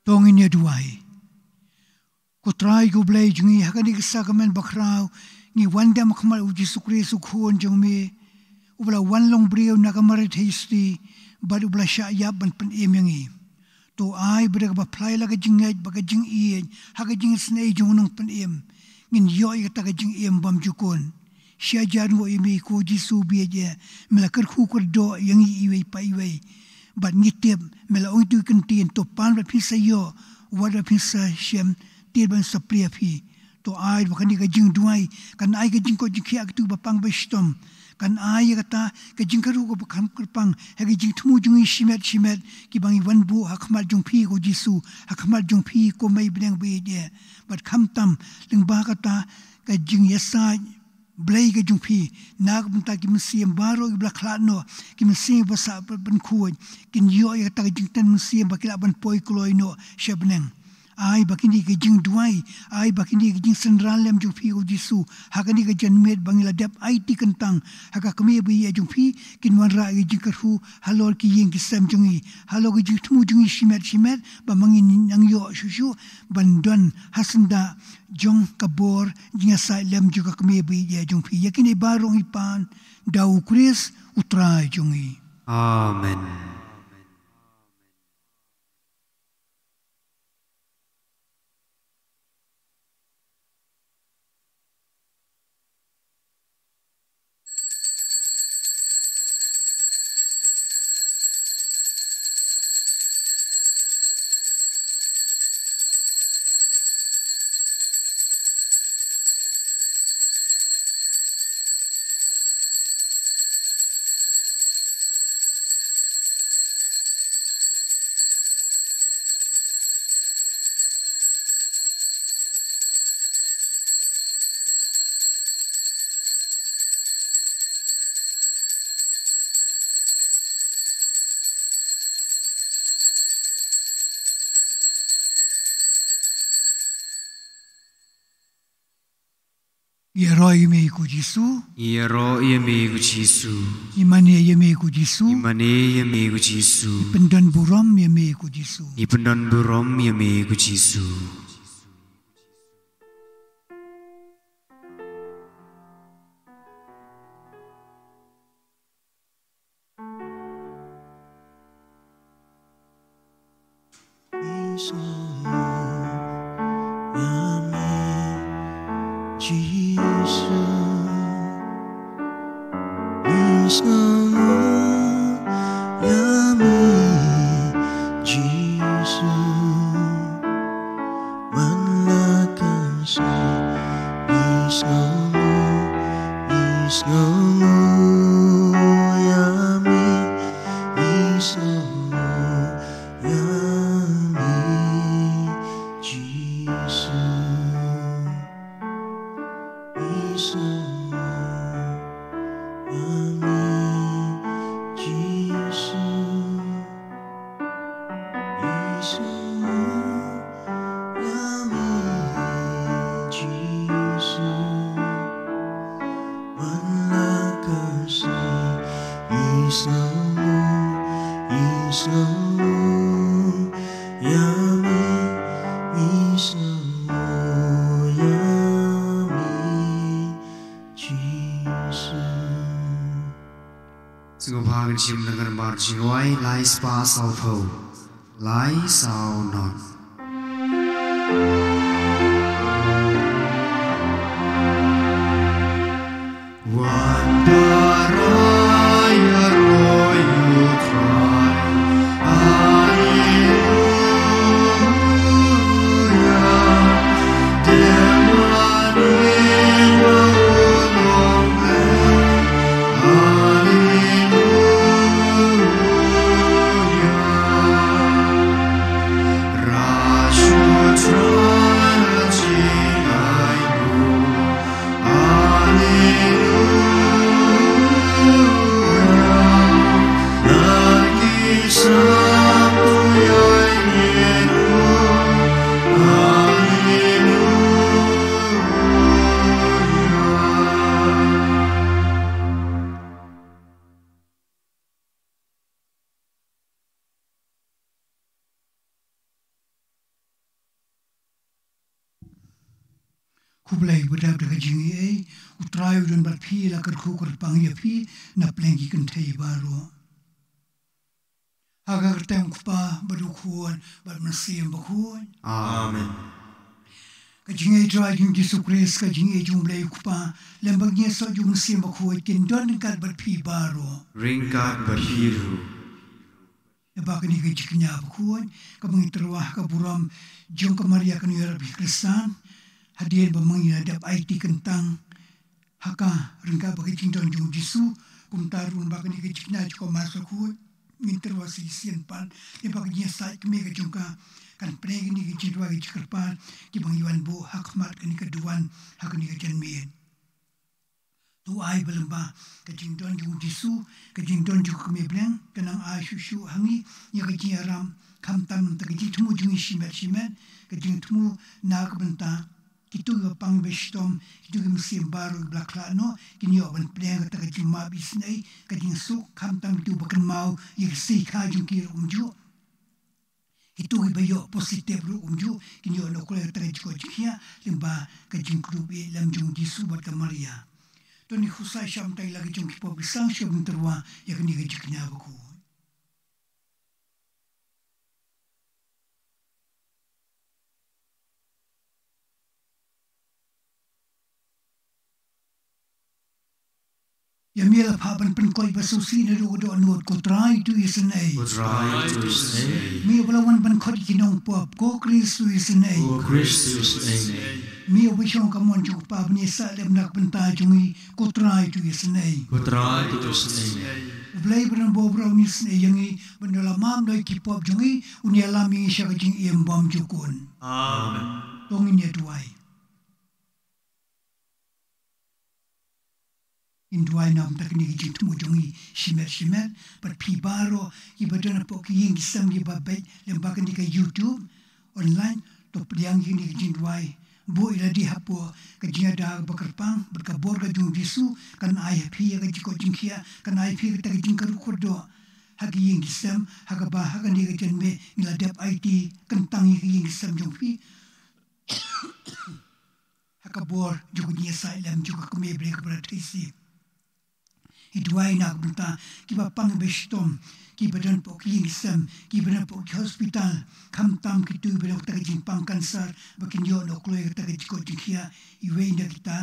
To ngin ïa duwai. Ko Trai ko Blei jong ngi, ha kane ka sakramen bakhraw ngi wan dem ha khmat u Jisu Khrist u Khun jong me, uba la wan long briew na ka Maria Theisotti, bad uba la shah ïap ban pynim ïa ngi. To ai ba da kaba pynlait la ka jingngeit bad ka jingïeit ha ka jingisynei jong u Nongpynim, ngin ïoh ïa kata ka jingim bymjukut. Shi hajar nguh ïa me ko Jisu ba ïeit, me la kyrkhu kyrdoh ïa ngi iwei pa iwei. Bad ngi tip me la ong ïa uto u kyntien, to pan bad phin sa ïoh, wad bad phin sa shem, tied bad sa plie ïa phi. To ai ba kane ka jingduwai kan ai ka jingkoit jingkhiah ïa kito kiba pang ba shitom. kan ai ïa kata ka jingkyrkhu kaba kham kyrpang ha ki jingthmu jong ngi shimet shimet kiba ngi wan buh ha khmat jong phi ko Jisu, ha khmat jong phi ko Mei bneng ba ïeit. Bad khamtam lyngba kata ka jingïasaid Blei ka jong phi, na ka bynta ki mynsiem baroh kiba la khlad noh, ki mynsiem ba sah ban khuid, kin ïoh ïa kata ka jingtep mynsiem ba ki lah ban poi kloi noh sha bneng. Ai ba kine ki jingduwai, ai ba kine ki jingsynran lem jong phi ko Jisu, ha kane ka janmiet ba ngi la dep aiti kyntang ha ka kmie ba ïeit jong phi, kin wanrah ïa ki jingkyrkhu halor ki ïing ki sem jong ngi, halor ki jingthmu jong ngi shimet shimet, ba ma ngi nang ïoh shuh shuh ban don ha syndah jong ka bor jingïasaid lem jong ka kmie ba ïeit jong phi. Ïa kine baroh ngi pan da u Khrist u Trai jong ngi. Amen. Ïaroh ïa me ko Jisu. Ïaroh ïa me ko Jisu. Ngi mane ïa me ko Jisu. Ngi mane ïa me ko Jisu. Ngi pyndon burom ïa me ko Jisu. Ngi pyndon burom ïa me ko Jisu. Sngewbha ngin shim na ka nambar jingrwai lai spah saw phew, lai saw nod. Khublei ba dap da ka jingaiei, U Trai u don bad phi, la kyrkhu kyrpang ïa phi na pdeng ki kynthei baroh. Ha ka kyrteng U Kpa bad U Khun bad U Mynsiem Bakhuid. Amen. Ka jingaiei Trai jong U Jisu Khrist, ka jingaiei jong U Blei U Kpa, lem bad ka jingïasoh jong U Mynsiem Bakhuid kin don ryngkat bad phi baroh. Ryngkat bad phi ruh. Ïa ba kane ka jingkñia bakhuid kaba ngi tyrwa ha ka burom jong ka Maria kane ka Ïarap Khristan, hadien ba ma ngi la dep aiti kyntang ha ka, ryngkat bad ka jingdon jong u Jisu. Kumta ruh, lyngba kane ka jingkñia jong ka Mass Bakhuid, ngin tyrwa shisien pat, lyngba ka jingïasaid kmie ka jong ka, kan pynlong kane ka jingduwai, ka jingkyrpad, kiba ngi wan buh ha khmat kane ka duwan ha kane ka janmiet. To ai ba lyngba ka jingdon jong u Jisu, ka jingdon jong ka Kmie Blei, kan nang ai shuh shuh ha ngi ïa ka jingïarap, khamtam na ka bynta ka jingthmu jong ngi shimet shimet, ka jingthmu na ka bynta kito kiba pang ba shitom, kito ki mynsiem baroh kiba la khlad noh, kin ïoh ban pdiang kata ka jingmap isynei, ka jingsuk, khamtam kito ba kynmaw ïa ka shisha jong ki ruh kumjuh. Kito kiba ïoh positive ruh kumjuh, kin ïoh noh kloi kata ka jingkoit jingkhiah, lyngba ka jingkyrkhu ïeit lem jong u Jisu bad ka Maria. To ngin khuslai sha bynta ki la ki jong ki pop ki sang, sha ban tyrwa ïa kane ka jingkñia bakhuid. Ïa me la phah ban pynkoit ba sngewsih naduh ka dohnud, ko Trai to isynei. Ko Trai to isynei. Me uba la wan ban khot ïa ki nongpop, ko Khrist to isynei. Ko Khrist to isynei. Me uba shong ka mon jong u Kpa ban ïasaid lem na ka bynta jong ngi, ko Trai to isynei. Ko Trai to isynei. U Blei ba don bor ba un isynei ïa ngi, ban da la map noh ïa ki pop jong ngi, un ïalam ïa ngi sha ka jingim bymjukut. Amen. To ngin ïa duwai. Ngin duwai na ka bynta kane ka jingthmu jong ngi shimet shimet, bad phi baroh kiba don hapoh ki ïing ki sem kiba peit lyngba kane ka YouTube online, to pdiang ïa kane ka jingduwai. Buh ïa lade hapoh ka jingïada kaba kyrpang, bad ka bor ka jong u Jisu kan ai ha phi ïa ka jingkoit jingkhiah, kan ai ha phi kata ka jingkyrkhu kyrdoh ha ki ïing ki sem, ha kaba ha kane ka janmiet ngi la dep aiti kyntang ïa ki ïing ki sem jong phi ha ka bor jong ka jingïasaid lem jong ka Kmie Blei kaba la thei sih. Ngi duwai na ka bynta kiba pang ba shitom, kiba don hapoh ki ïing ki sem, kiba don hapoh ki hospital, khamtam kito kiba don ha kata ka jingpang cancer, ba kin ïoh noh kloi kata ka jingkoit jingkhiah. Iwei na kita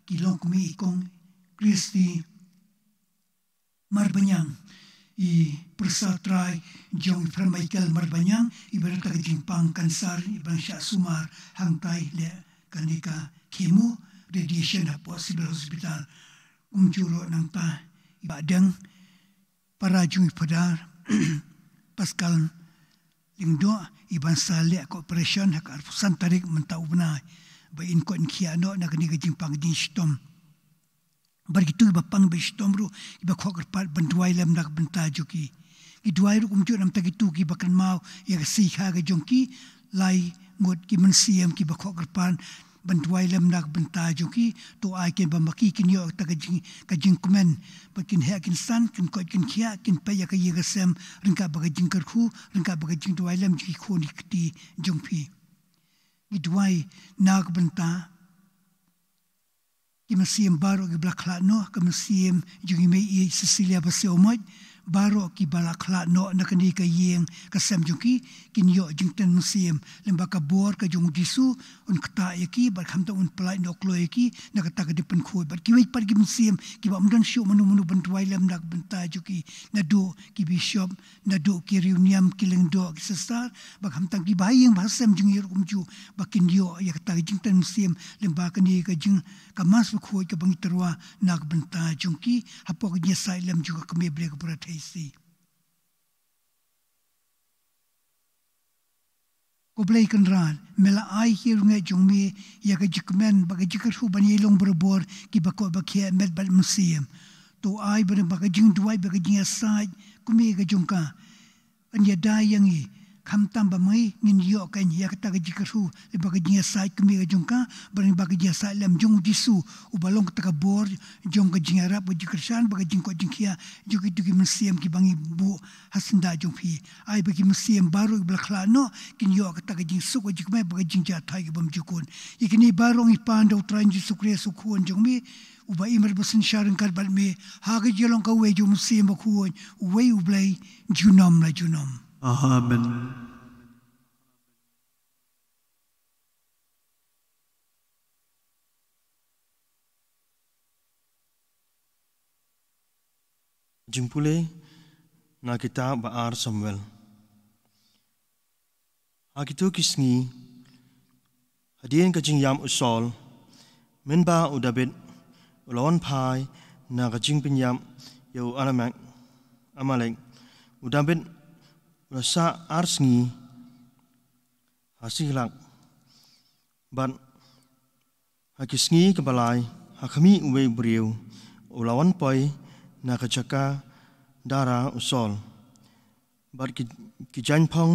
ki long kmie, i Kong Christy Marbaniang, i pyrsa trai jong i Father Michael Marbaniang, iba don ha kata ka jingpang cancer, iba dang shah sumar hangtai leh kane ka chemo radiation hapoh Civil Hospital. Kumjuh ruh nangta i Bah Deng, para jong i Father Pascal Lyngdoh, iban sa leh ka operation ha ka arphew san tarik mynta u bnai, ba in koit in khiah noh na kane ka jingpang jingshitom. Bad kito kiba pang ba shitom ruh, kiba khot kyrpad ban duwai lem na ka bynta jong ki. Ngi duwai ruh kumjuh na ka bynta kito kiba kynmaw ïa ka shisha ka jong ki, lai ngut ki mynsiem kiba khot kyrpad ban duwai lem na ka bynta jong ki, to ai kin ba ma ki kin ïoh kata ka jing, ka jingkmen, bad kin heh kin san, kin koit kin khiah, kin peit ïa ka ïing ka sem ryngkat bad ka jingkyrkhu, ryngkat bad ka jingduwai lem jong ki khun ki kti jong phi. Ngi duwai na ka bynta ki mynsiem baroh kiba la khlad noh, ka mynsiem jong i mei i Cecilia Baseomoit, baroh kiba la khlad noh na kane ka ïing ka sem jong ki, kin ïoh jingkmen mynsiem, lyngba ka bor ka jong u Jisu, un ktah ïa ki, bad khamtam un pynlait noh kloi ïa ki na kata ka dei pynkhuid. Bad kiwei pat ki mynsiem kiba ym don shuh mano mano ban duwai lem na ka bynta jong ki, naduh ki bishop, naduh ki riewniam, ki lyngdoh, ki sister, bad khamtam kiba ha ïing ba ha sem jong ngi ruh kumjuh, ba kin ïoh ïa kata ka jingkmen mynsiem, lyngba kane ka jing, ka Mass Bakhuid kaba ngi tyrwa na ka bynta jong ki, hapoh ka jingïasaid lem jong ka Kmie Blei kaba la thei sih. Ko Blei Kynrad, me la ai ïa ki riewngeit jong me ïa ka jingkmen bad ka jingkyrkhu ban ïalong barabor kiba koit ba khiah met bad mynsiem. To ai ba lyngba ka jingduwai bad ka jingïasaid kmie ka jong ka, yn ïada ïa ngi, khamtam ba ma ngi ngin ïoh kein ïa kata ka jingkyrkhu lyngba ka jingïasaid kmie ka jong ka, bad lyngba ka jingïasaid lem jong u Jisu, uba long kata ka bor jong ka jingïarap, ka jingkyrshan bad ka jingkoit jingkhiah jong kito ki mynsiem kiba ngi buh ha syndah jong phi. Ai ba ki mynsiem baroh kiba la khlad noh kin ïoh kata ka jingsuk, ka jingkmen bad ka jingjahthait kaba ym ju kut. Ïa kine baroh ngi pan da u Trai Jisu Khrist u Khun jong me, uba im bad synshar ryngkat bad me ha ka jinglong kawei jong u Mynsiem Bakhuid, uwei U Blei, junom la junom. Amen. Jingpule na kitab ba ar Samuel. Ha kito ki sngi, hadien ka jingïap u Saul, mynba u David u la wan phai na ka jingpynïap ïa u Alamek, Amalek. U Dabid u la sah ar sngi ha Siklag, bad ha ki sngi kaba lai, ha khmih uwei u briew u la wan poi na ka jaka dara u Saul, bad ki, ki jaiñphong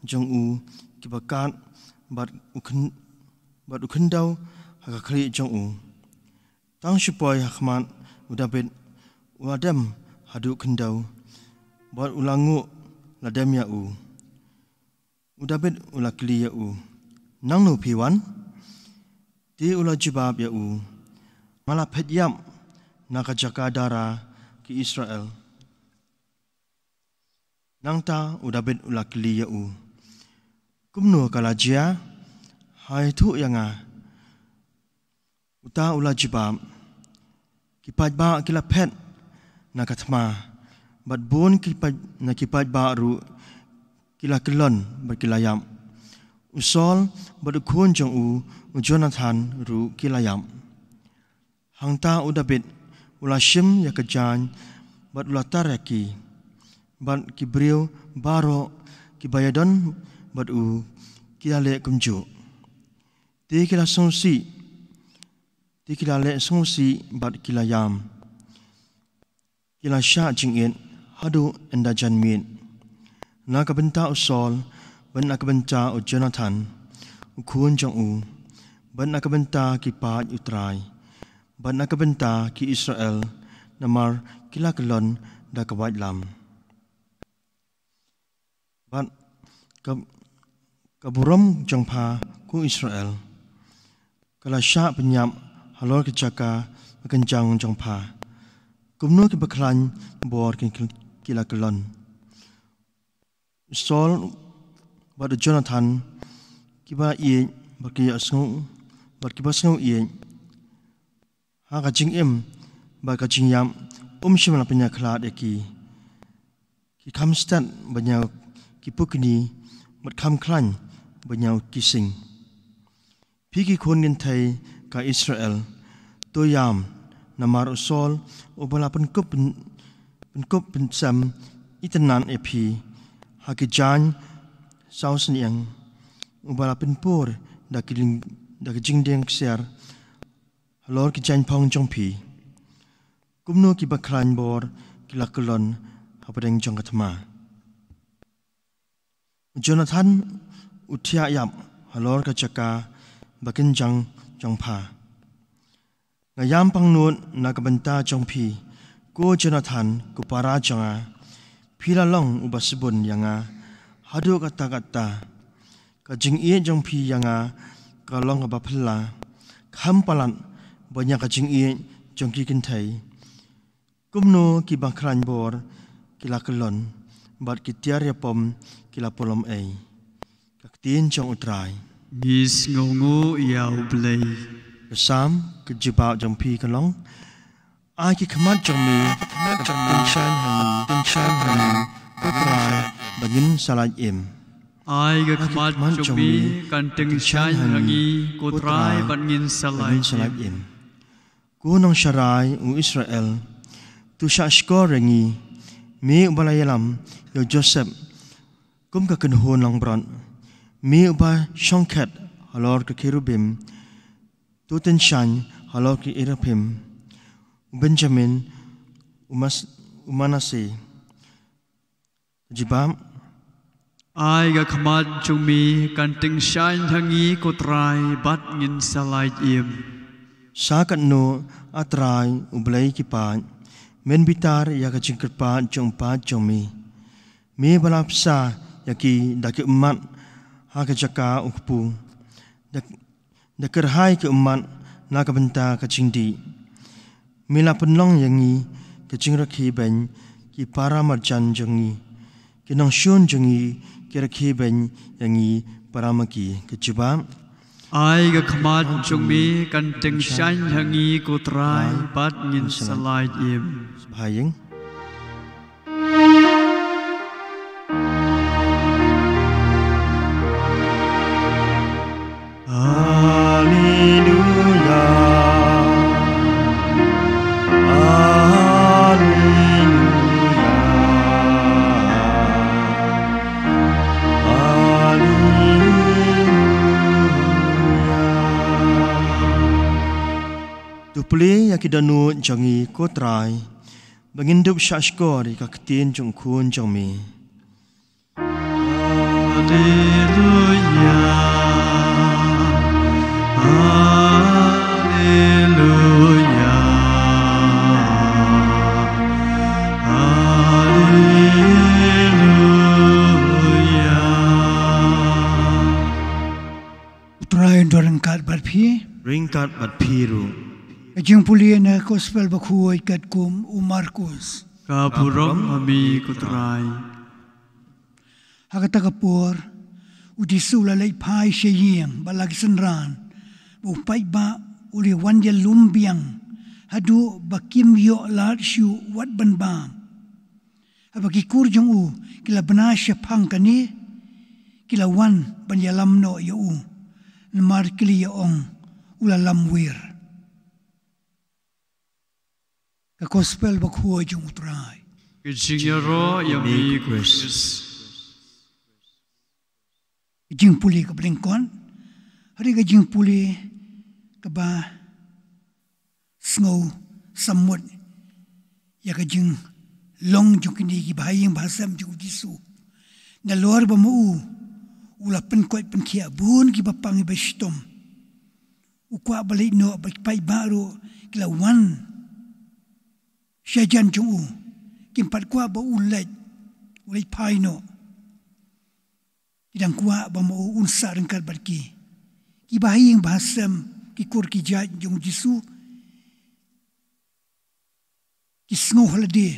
jong u kiba kad, bad u khyn-, bad u khyndew ha ka khlieh jong u. Tang shu poi ha khmat u Dabid u la dem haduh khyndew, bad u la nguh la dem ïa u. U Dabid u la kylli ïa u, "Nangno phi wan?" Te u la jubab ïa u, "Nga la phet ïap na ka jaka dara ki Israel." Nangta u Dabid u la kylli ïa u, "Kumno ka la jia? Haitu ïa nga." Uta u la jubab, "Ki paidbah ki la phet na ka thma, bad bun ki paid-, na ki paidbah ruh ki la kyllon bad ki la ïap. U Saul bad u khun jong u, u Jonathan ruh ki la ïap." Hangta u Dabid u la shim ïa ka jaiñ bad u la tar ïa ki, bad ki briew baroh kiba ïadon bad u ki la leh kumjuh. Te ki la sngewsih, te ki la leh sngewsih bad ki la ïam. Ki la shah jingit haduh ynda janmiet, na ka bynta u Saul, bad na ka bynta u Jonathan u khun jong u, bad na ka bynta ki paid u Trai, bad na ka bynta ki Israel, namar ki la kyllon da ka waitlam. Bad ka, ka burom jong pha, ko Israel, ka la shah pynïap halor ka jaka bakynjang jong pha. Kumno kiba khlaiñ bor ki, ki la kyllon. U Saul bad u Jonathan kiba ïeit bad ki ïa sngew, bad kiba sngew ïeit ha ka jingim bad ka jingïap, um shym la pynïakhlad ïa ki. Ki kham stad ban ïa ki pukni, bad kham khlaiñ ban ïa ki sing. Phi ki khun kynthei ka Israel, to ïam, namar u Saul uba la pynkup pyn-, pynkup pynsem itynnad ïa phi ha ki jaiñ saw sniang, uba la pynpur da ki ling-, da ki jingdieng ksiar halor ki jaiñphong jong phi. Kumno kiba khlaiñ bor ki la kyllon hapdeng jong ka thma. Jonathan u thiah ïap halor ka jaka bakynjang jong pha. Nga ïam pangnud na ka bynta jong phi, ko Jonathan, ko para jong nga. Phi la long uba sbun ïa nga haduh katta katta. Ka jingïeit jong phi ïa nga ka long kaba phylla, kham palat ban ïa ka jingïeit jong ki kynthei. Kumno kiba khlaiñ bor ki la kyllon, bad ki tiar ïapom ki la pynlong ei. Ka ktien jong U Trai. Ngi sngewnguh ïa U Blei. Ka Salm, ka jubab jong phi ka long: Ai ka khmat jong me, ka tyngshaiñ ha ngi, tyngshaiñ ha ngi, ko Trai, ba ngin sa lait im. Ai ka khmat jong me, ka tyngshaiñ ha ngi, ko Trai, ba ngin sa lait im. Ko nongsharai u Israel, to shahshkor ïa ngi, me uba la ïalam ïa u Joseph kum ka kynhun langbrot, me uba shongkhet halor ka kherubim, to tyngshaiñ halor ki seraphim. U Benjamin, u Mas-, u Manasseh. Jubab. Ai ka khmat jong me, ka tyngshaiñ ha ngi, ko Trai, bad ngin sa lait im. Sa katno, A Trai, U Blei ki paid, men bitar ïa ka jingkyrpad jong u paid jong me. Me ba la bsa ïa ki da ki ummat ha ka jaka u kpu, da, da kyrhai ki ummat na ka bynta ka jingdih. Me la pynlong ïa ngi ka jingrakhe beiñ, ki para marjan jong ngi, ki nongshun jong ngi ki rakhe beiñ ïa ngi para ma ki. Ka jubab. Ai ka khmat jong me, ka tyngshaiñ ha ngi, ko Trai, bad ngin sa lait im. Bha ïing. Haleluya. Ki dohnud jong ngi, ko Trai, ba ngin dup shahshkor ïa ka ktien jong u Khun jong me. Haleluya, haleluya, haleluya. U Trai un don ryngkat bad phi. Ryngkat bad phi ruh. Ka jingpule na ka Gospel bakhuid katkum u Markus. Ka burom ha me ko Trai. Ha kata ka por, u Jisu u la leit phai sha ïing bad la ki synran, bad u paidbah u la wan ïalum biang, haduh ba kim ïoh lad shuh wat ban bam. Haba ki kur jong u ki la bna shaphang kane, ki la wan ban ïalam noh ïa u, namar ki la ïa ong, u la lamwir. Ka Gospel bakhuid jong u Trai. Ka jingïaroh ïa me ko Khrist. Ka jingpule kaba lyngkot. Hynrei ka jingpule kaba sngewsammut ïa ka jinglong jong kine ki bahaïing bahasem jong u Jisu. Nalor ba ma u u la pynkoit pynkhiah bun kiba pang kiba shitom. U kwah ban leit noh bad ki paidbah ruh ki la wan shajan jong u. Kim pat kwah ba u leit, u leit phai noh. Ki dang kwah ba ma u un sah ryngkat bad ki. Ki bahaïing bahasem, ki kur ki jait jong u Jisu, ki sngew ha lade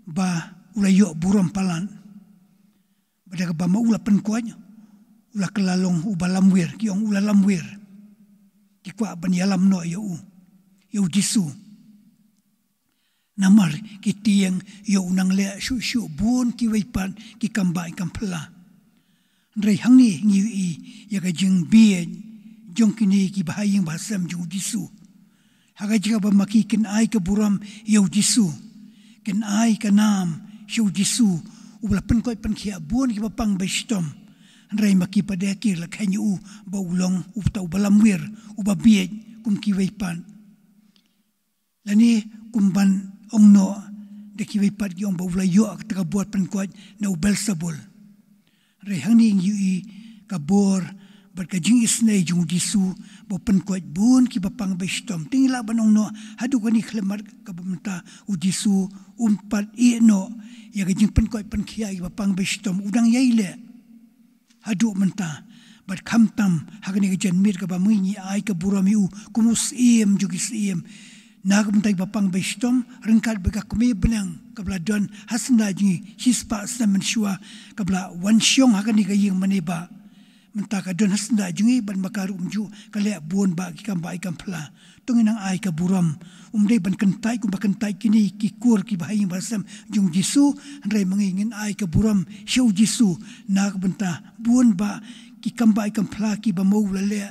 ba u la ïoh burom palat. Bad da kaba ma u la pynkoit, u la kylla long uba lamwir, ki ong u la lamwir. Ki kwah ban ïalam noh ïa u, ïa u Jisu. Namar ki tieng ïa u nang leh shuh shuh bun kiwei pat ki kam bah ki kam phylla. Hynrei hangne ngi ïohi ïa ka jingbieit jong kine ki bahaïing bahasem jong u Jisu. Ha ka jaka ba ma ki kin ai ka burom ïa u Jisu, kin ai ka nam sha u Jisu, uba la pynkoit pynkhiah bun kiba pang ba shitom. Hynrei ma ki pat de ki la kheiñ ïa u ba u long uta uba lamwir, uba bieit kum kiwei pat. Lane kum ban ong noh da kiwei pat ki ong ba u la ïoh kata ka bor pynkoit na u Belsebul. Hynrei hangne ngi ïohi ka bor bad ka jingisynei jong u Jisu ba u pynkoit bun kiba pang ba shitom. Te ngi lah ban ong noh haduh kane ka khyllipmat kaba mynta u Jisu um pat ïeh noh ïa ka jingpynkoit pynkhiah ïa kiba pang ba shitom, u dang ïai leh. Haduh mynta, bad khamtam ha kane ka janmiet kaba ma ngi ngi ai ka burom ïa u kum u Syiem jong ki syiem. Na ka bynta kiba pang ba shitom, ryngkat bad ka kmie bneng kaba la don ha syndah jong ngi shispah snem mynshuwa, kaba la wan shong ha kane ka ïing mane ba mynta ka don ha syndah jong ngi, bad ma ka ruh kumjuh ka leh bun bah ki kam bah ki kam phylla. To ngin nang ai ka burom. Um dei ban kyntait kumba kyntait kine ki kur ki bahaïing bahasem jong u Jisu, hynrei ma ngi ngin ai ka burom sha u Jisu na ka bynta bun bah ki kam bah ki kam phylla kiba ma u la leh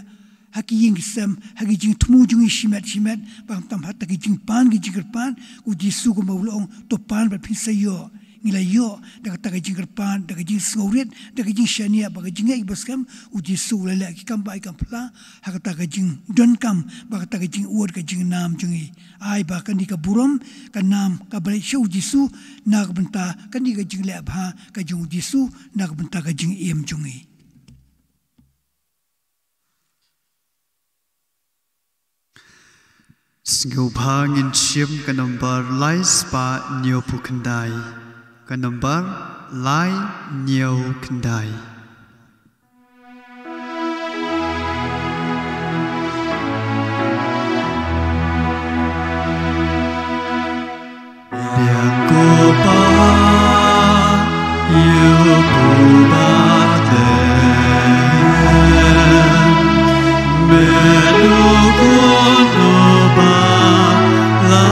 ha ki ïing ki sem, ha ki jingthmu jong ngi shimet shimet, bad khamtam ha kata ki jingpan ki jingkyrpad, u Jisu kumba u la ong, to pan bad phin sa ïoh. Ngi la ïoh da kata ka jingkyrpad, da ka jingsngewrit, da ka jingshaniah bad ka jingngeit kiba skhem, u Jisu u la leh ki kam bah ki kam phylla ha kata ka jingdonkam bad kata ka jingud ka jingnam jong ngi. Ai ba kane ka burom ka nam kaba leit sha u Jisu na ka bynta kane ka jingleh bha ka jong u Jisu na ka bynta ka jingim jong ngi. Sngewbha ngin shim ka nombar lai spah hynñiewphew khyndai. Ka nombar lai hynñiew khyndai. Biang ko Pa, ïa u Bethlehem, me u khun uba la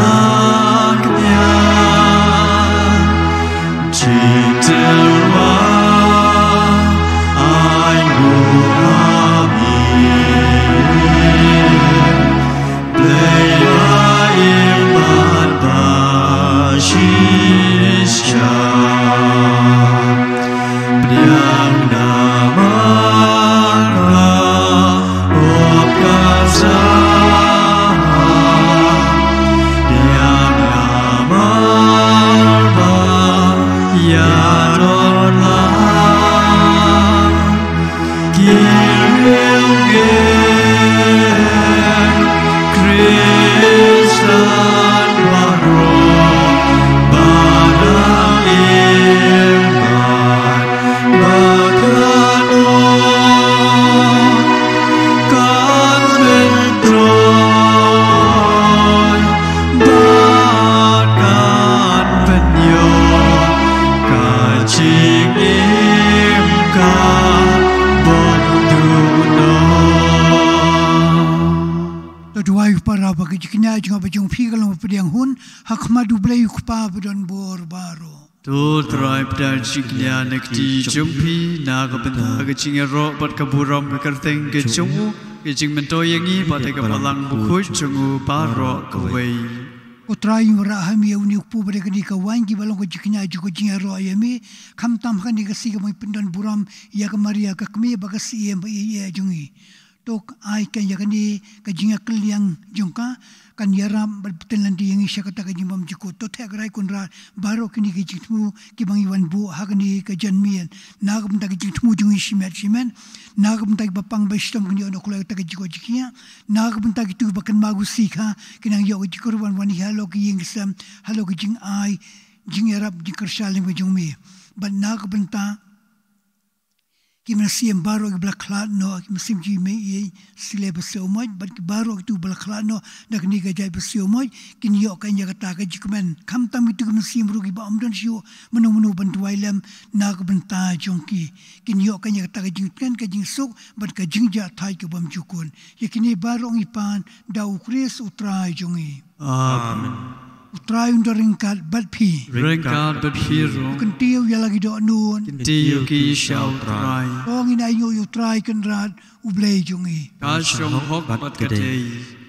kñia, jingtyrwa To duwai u para ba ka jingkñia jong nga bad jong phi ka long ba pdiang hun ha khmat U Blei U Kpa ba don bor baroh. To Trai pdiang jingkñia na kti jong phi na ka bynta ka jingïaroh bad ka burom ka kyrteng ka jong u, ka jingmyntoi ïa ngi bad ïa ka balang bakhuid jong u baroh kawei. Ko Trai, ngi wanrah ha me ïa une u kpu bad ïa kane ka waiñ kiba long ka jingkñia jong ka jingïaroh ïa me. Khamtam ha kane ka sngi kaba ngi pyndon burom ïa ka Maria ka kmie bad ka syiem ba ïeit jong ngi. To ai keiñ ïa kane ka jingïakylliang jong ka kan ïarap bad pynlong ïa ngi sha kata ka jingbymjukut. To theh Trai Kynrad baroh kine ki jingthmu kiba ngi wan buh ha kane ka janmiet na ka bynta ki jingthmu jong ngi shimet shimet, na ka bynta kiba pang ba shitom kin ïoh noh kloi kata ka jingkoit jingkhiah, na ka bynta kito kiba kynmaw gusi ka kin nang ïoh ka jingkyrwan wan ïa halor ki ïing ki sem halor ki jingai jingïarap jingkyrshan lyngba jong me. Bad na ka bynta ki mynsiem baroh kiba la khlad noh, ki mynsiem jong i mei i Sile Basiew Moit bad ki baroh kito ba la khlad noh da kane ka jait Basiew Moit, kin ïoh keiñ ïa kata ka jingkmen. Khamtam kito ki mynsiem ruh kiba ym don shuh mano mano ban duwai lem na ka bynta jong ki, kin ïoh keiñ ïa kata ka jingkmen, ka jingsuk bad ka jingjahthait ka bymjukut. Ïa kine baroh ngi pan da U Khrist U Trai jong ngi. Amen. U Trai un da ryngkat bad phi. Ryngkat bad phi ruh. Kyntiew ïa la ki dohnud. Kyntiew ki sha U Trai. To ngin ainguh ïa U Trai Kynrad U Blei jong ngi. Ka shong hok bad ka dei.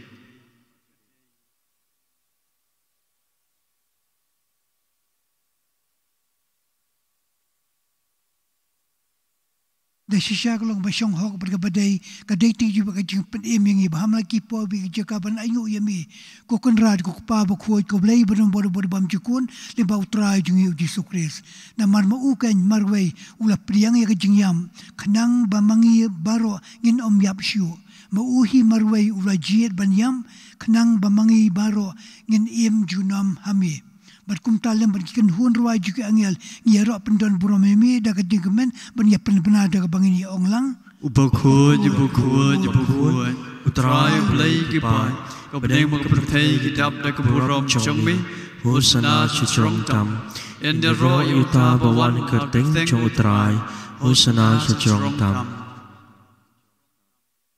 Da shisha ka long ba shong hok bad kaba dei, ka dei te jong ka jingpynim ïa ngi ba ha man la ki por bad ki jaka ban ainguh ïa me, ko Kynrad, ko Kpa bakhuid, ko Blei ba don bor bad bymjukut, lyngba U Trai jong ngi U Jisu Khrist. Namar ma u keiñ marwei u la pdiang ïa ka jingïap khnang ba ma ngi baroh ngin ym ïap shuh. Ma u hi marwei u la jied ban ïap khnang ba ma ngi baroh ngin im junom ha me. Bad kumta lem bad ki kynhun rwai jong ki angel ngi ïaroh pyndon burom ïa me da ka jingkmen ban ïa pynbna da kaba ngin ïa ong lang. U bakhuid, u bakhuid, u bakhuid, U Trai U Blei ki paid, ka bneng bad ka pyrthei ki dap da ka burom jong me. Hosana shajrong tam. Yn ïaroh ïa uta ba wan ha ka kyrteng jong U Trai. Hosana shajrong tam.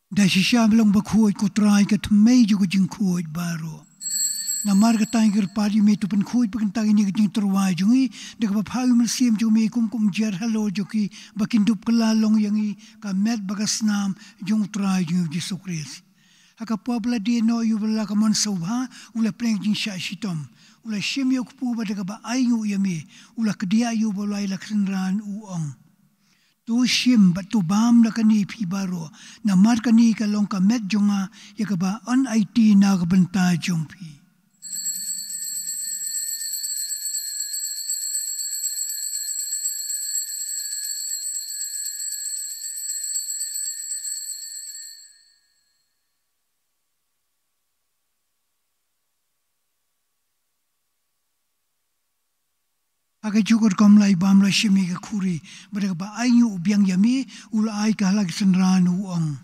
Da shisha me long bakhuid ko Trai, ka thymmei jong ka jingkhuid baroh. Namar kata ngi kyrpad ïa me, to pynkhuid pynkynta ïa kane ka jingtyrwa jong ngi da kaba pha ïa u Mynsiem jong me kum ka umjer halor jong ki ba kin dup kylla long ïa ngi ka met bad ka snam jong U Trai jong ngi U Jisu Khrist. Ha ka por ba la die noh ïa u Blei ka mon sngewbha, u la pynlong jingshah shitom, u la shim ïa u kpu bad da kaba ainguh ïa me u la kdiah ïa u ba u la ïaleh synran, u ong: To shim bad to bam na kane phi baroh, namar kane ka long ka met jong nga, ïa kaba yn aiti na ka bynta jong phi. Ha kajuh ka rukom la bam, la shim ïa ka khuri bad da kaba ainguh u biang ïa me, u la ai ka ha la ki synran, u ong: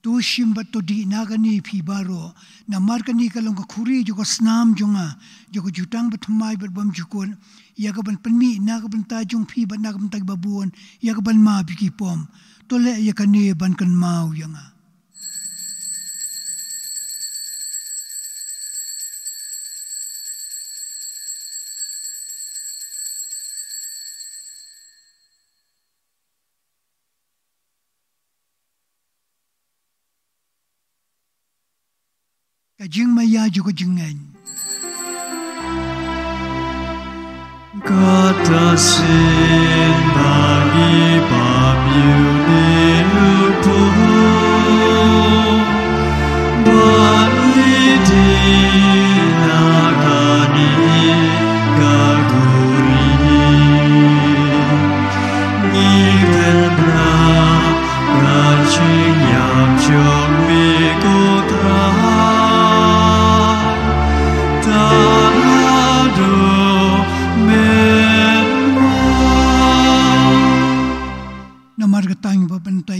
To shim bad to dih na kane phi baroh, namar kane ka long ka khuri jong ka snam jong nga, jong ka jutang bathymmai bad bymjukut, ïa kaban pynmih na ka bynta jong phi bad na ka bynta kiba bun, ïa kaban map ïa ki pop. To leh ïa kane ban kynmaw ïa nga. Ka jingmaïa jong ka jingngeit. Kata shisien ba ngi bam ïa une u pop, ba ngi dih na kane ka khuri, ngi kynrad na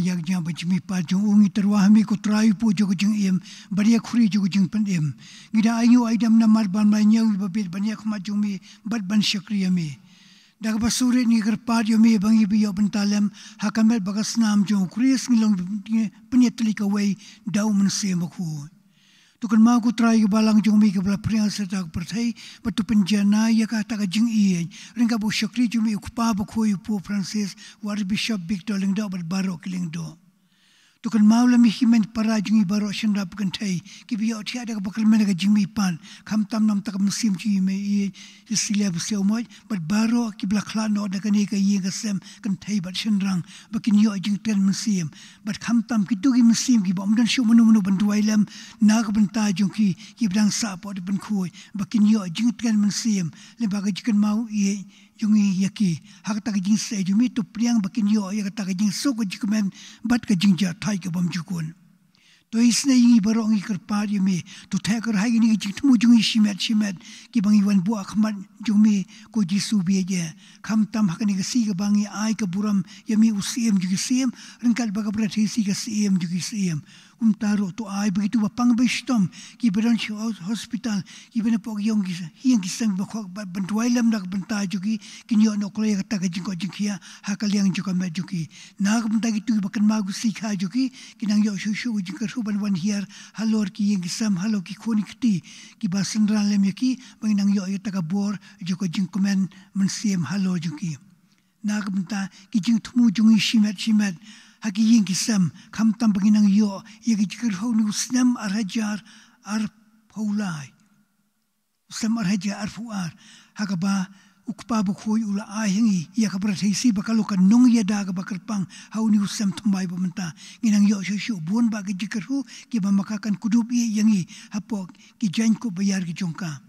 ïa ka jingïabajingmihpat jong u. Ngi tyrwa ha me ko Trai u pud jong ka jingim bad ïa ka khuri jong ka jingpynim. Ngi da ai ïa u Adam namar ban mlai ñiew ïa ba bit ban ïa ka khmat jong me bad ban shakri ïa me. Da kaba suri ngi kyrpad ïa me ba ngi ba ïoh bynta lem ha ka met bad ka snam jong u Khrist, ngi long pynïatylli kawei da u Mynsiem Bakhuid. To kynmaw ko Trai ïa ka balang jong me kaba la pyrshang sha kata ka pyrthei bad to pynjanai ïa kata ka jingïeit ryngkat bad u shakri jong me u Kpa Bakhuid u Pope Francis, u Archbishop Victor Lyngdoh bad baroh ki lyngdoh. To kynmaw lem ïa ki hynmen para jong ngi baroh shynrang bad kynthei kiba ïohthiah da kaba kyrmen ka jingmihpat, khamtam na ka bynta ka mynsiem jong ngi, me ïeit, Cecilia Basiamoit bad baroh kiba la khlad noh na kane ka ïing ka sem kynthei bad shynrang ba kin ïoh jingkren mynsiem, bad khamtam kito ki mynsiem kiba ym don shuh mano mano ban duwai lem na ka bynta jong ki kiba dang sah hapoh dipynkhuid ba kin ïoh jingkren mynsiem lem bad ka jingkynmaw ïeit jong ngi ïa ki. Ha kata ka jingsnei jong me to pdiang ba kin ïoh ïa kata ka jingsuk ka jingkmen bad ka jingjahthait ka bymjukut. To isnei ïa ngi baroh ngi kyrpad ïa me, to theh kyrhai ïa ngi ka jingthmu jong ngi shimet shimet kiba ngi wan buh ha khmat jong me ko Jisu ba ïeit. Khamtam ha kane ka sngi kaba ngi ai ka burom ïa me u Syiem jong ki syiem ryngkat bad ka Bretesi ka Syiem jong ki syiem. Kumta ruh to ai ba kito ba pang ba shitom kiba don sha hos-, hospital, kiba na pok ïong ki ïing ki sem ba khok ba ban duwai lem na ka bynta jong ki, kin ïoh noh kloi ïa kata ka jingkoit jingkhiah ha ka liang jong ka met jong ki. Na ka bynta kito kiba kynmaw ki sngi kha jong ki, kin nang ïoh shuh shuh ka jingkyrhuh ban wan hiar halor ki ïing ki sem, halor ki khun ki kti kiba synran lem ïa ki, ba ngin nang ïoh ïa kata ka bor jong ka jingkmen mynsiem halor jong ki. Na ka bynta ki jingthmu jong ngi shimet shimet ha ki ïing ki sem, khamtam ba ngin nang ïoh ïa ki jingkyrhuh na u snem ar hajar arphew lai, u snem ar hajar arphew ar, ha kaba u Kpa Bakhuid u la ai ha ngi ïa ka Bretesi ba ka long ka nongïada kaba kyrpang ha une u snem thymmai ba mynta. Ngin nang ïoh shuh shuh bun bah ki jingkyrhuh kiba ma ka kan kdup ïa ngi hapoh ki jaiñkup ba ïar ki jong ka.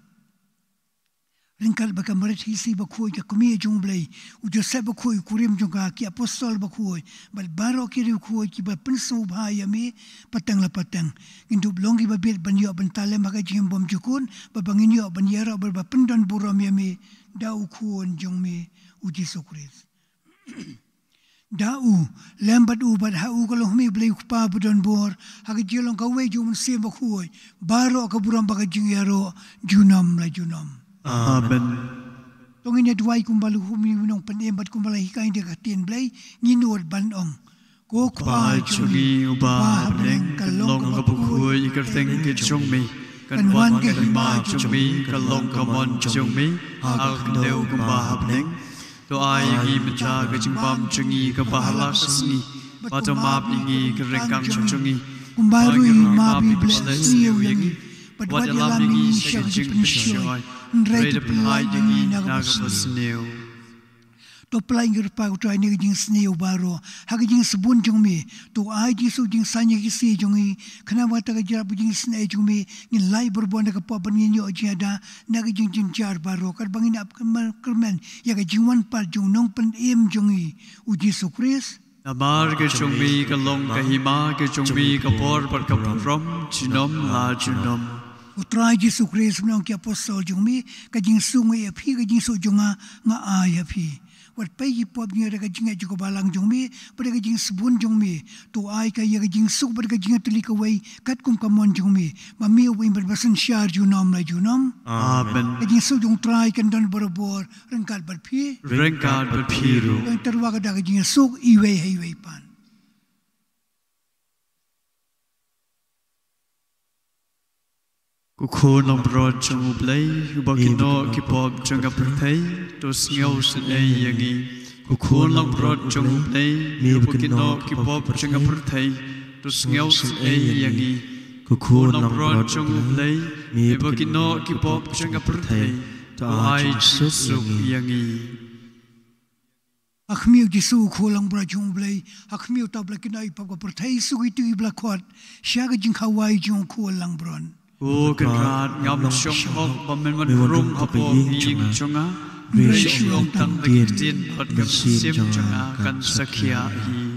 Ryngkat bad ka Bretesi bakhuid, ka Kmie jong U Blei, u Joseph bakhuid u kurim jong ka, ki apostol bakhuid bad baroh ki riewkhuid kiba pynsngewbha ïa me pateng la pateng, ngin dup long kiba bit ban ïoh bynta lem ha ka jingim bymjukut, bad ba ngin ïoh ban ïaroh bad ba pyndon burom ïa me da u Khun jong me u Jisu Khrist. Da u, lem bad u, bad ha u ka long ha me U Blei U Kpa badonbor, ha ka jinglong kawei jong U Mynsiem Bakhuid, baroh ka burom bad ka jingïaroh junom la junom. Amen. To ngin ïa duwai kumba la hukum ïa u nongpynim bad kumba la hikai da ka ktien Blei, ngin nud ban ong: Ko Kpa jong ngi uba ha bneng, ka long kaba bakhuid ïa ka kyrteng ka jong me. Kan wan ka hima jong me, kan long ka mon jong me ha ka khyndew kumba ha bneng. To ai ïa ngi mynta ka jingbam jong ngi kaba ha la ka sngi, bad to map ïa ngi ki ryngkang jong ngi, kumba ruh ngi map ïa kiba leh sniew ïa ngi, bad wat ïalam ïa ngi sha ka jingpynshoi, hynrei to pynlait ïa ngi na kaba sniew. To pynlait ngi, Kpa, ko Trai, na ka jingsniew baroh ha ka jingsbun jong me. To ai Jisu jingsaiñ ïa ki ksiew jong ngi, khnang ba ha kata ka jingïarap ka jingisnei jong me ngin lait barabor na ka pop bad ngin ïoh jingïada na ka jingjynjar baroh, katba ngin ap kyrmen, kyrmen ïa ka jingwan pat jong u Nongpynim jong ngi, u Jisu Khrist. Namar ka jong me ka long ka hima, ka jong me ka bor bad ka burom junom la junom. Ko Trai Jisu Khrist, me ong ki apostol jong me: Ka jingsuk nga ïa phi, ka jingsuk jong nga nga ai ha phi. Wat pei ki pop jong ngi da ka jingngeit jong ka balang jong me bad da ka jingsbun jong me. To ai ka ïa ka jingsuk bad ka jingïatylli kawei katkum ka mon jong me, ma me uba im bad ba synshar junom la junom. Amen. Ka jingsuk jong U Trai kan don barabor ryngkat bad phi. Ryngkat bad phi ruh. To ngin tyrwa ka da ka jingsuk iwei ha iwei pat. Ko Khun langbrot jong U Blei, uba kynnoh ki pop jong ka pyrthei, to sngewsynei ïa ngi. Ko Khun langbrot jong U Blei, me uba kynnoh ki pop jong ka pyrthei, to sngewsynei ïa ngi. Ko Khun langbrot jong U Blei, me uba kynnoh ki pop jong ka pyrthei, to ai jingsuk ïa ngi. Ha khmih, Jisu, Khun langbrot jong U Blei, ha khmih, uta uba la kynnoh ïa ki pop ka pyrthei, suk ïa kito kiba la khot sha ka jingkhawai jong U Khun langbrot. Ko Kynrad, ngam shong hok ba men wan khrum hapoh ka ïing jong nga, hynrei shu ong tang da ki ktien bad ka mynsiem jong nga kan sa khiah hi.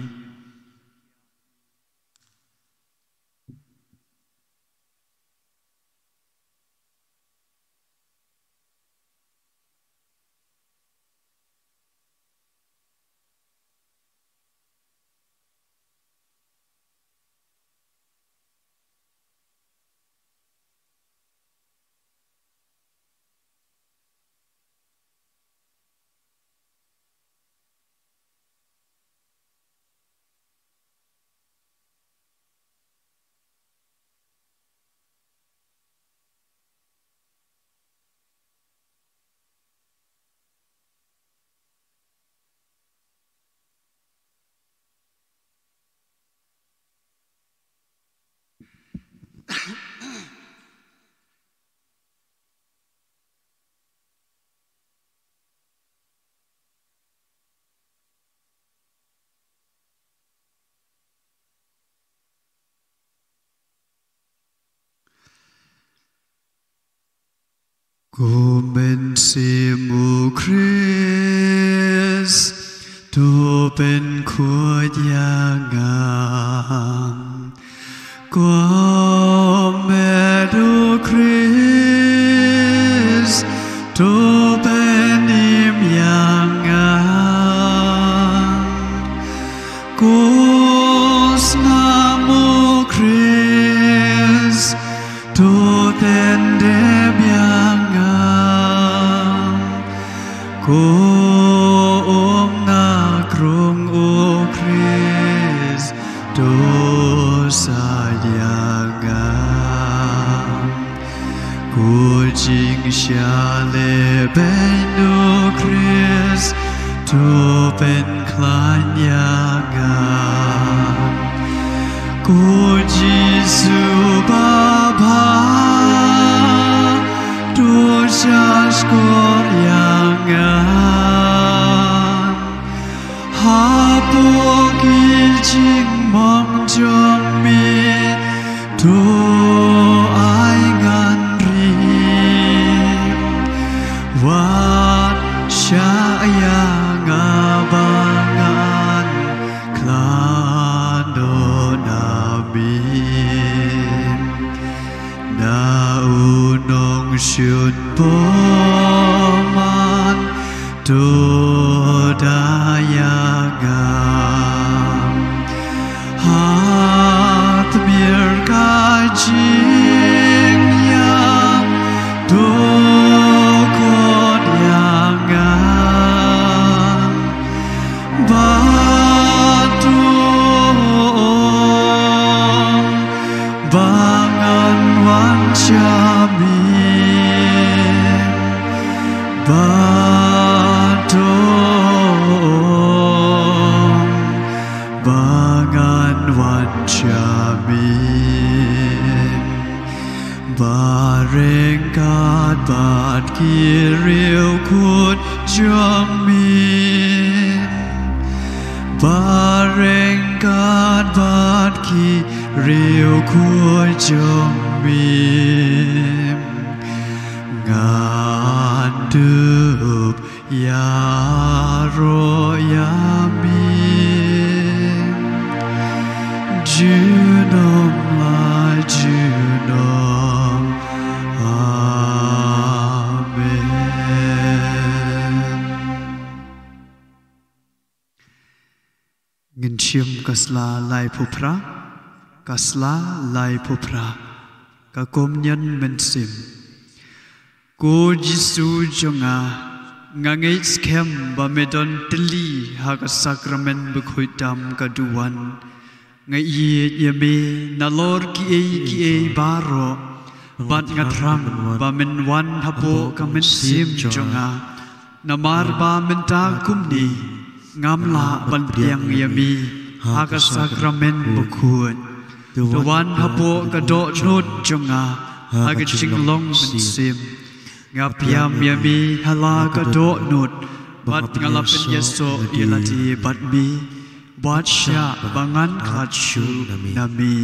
U Mynsiem u Khrist, to pynkhuid ïa nga. Ko met u Khrist, to pynim ïa nga. Ko snam u Khrist, to tendep ïa nga. Ko um na krung u Khrist, to said ïa nga. Ko jingshah lehbeiñ u Khrist, to pynkhlaiñ ïa nga. Ko Jisu babha, to shahshkor ïa nga. Hapoh ki jingmong jong me, to ai ngan ri. Wat shah ïa nga ba ngan khlad noh na me. Na u nongshun bymman, to da ïa nga. Ha tmier ka jingïap, to khot ïa nga. Bad to ong ba ngan wan sha me. Bad to ong ba ngan wan sha me. Ba ryngkat bad ki riewkhuid jong me. Ba ryngkat bad ki riewkhuid jong me. Ngan dup ïaroh ïa me junom la junom. Amen. Ngin shim ka sla laiphew phra, ka sla laiphew phra, ka Komunion Mynsiem. Ko Jisu jong nga, nga ngeit skhem ba me don tylli ha ka sakramen bakhuid tam ka duwan. Nga ïeit ïa me nalor kiei kiei baroh, bad nga thrang ba men wan hapoh ka mynsiem jong nga. Namar ba mynta kumne ngam lah ban pdiang ïa me ha ka sakramen bakhuid. To wan hapoh ka dohnud jong nga ha ka jinglong mynsiem. Nga pdiang ïa me ha la ka dohnud, bad nga la pynïasoh ïa lade bad me. Wat shah ba ngan khlad shuh na me.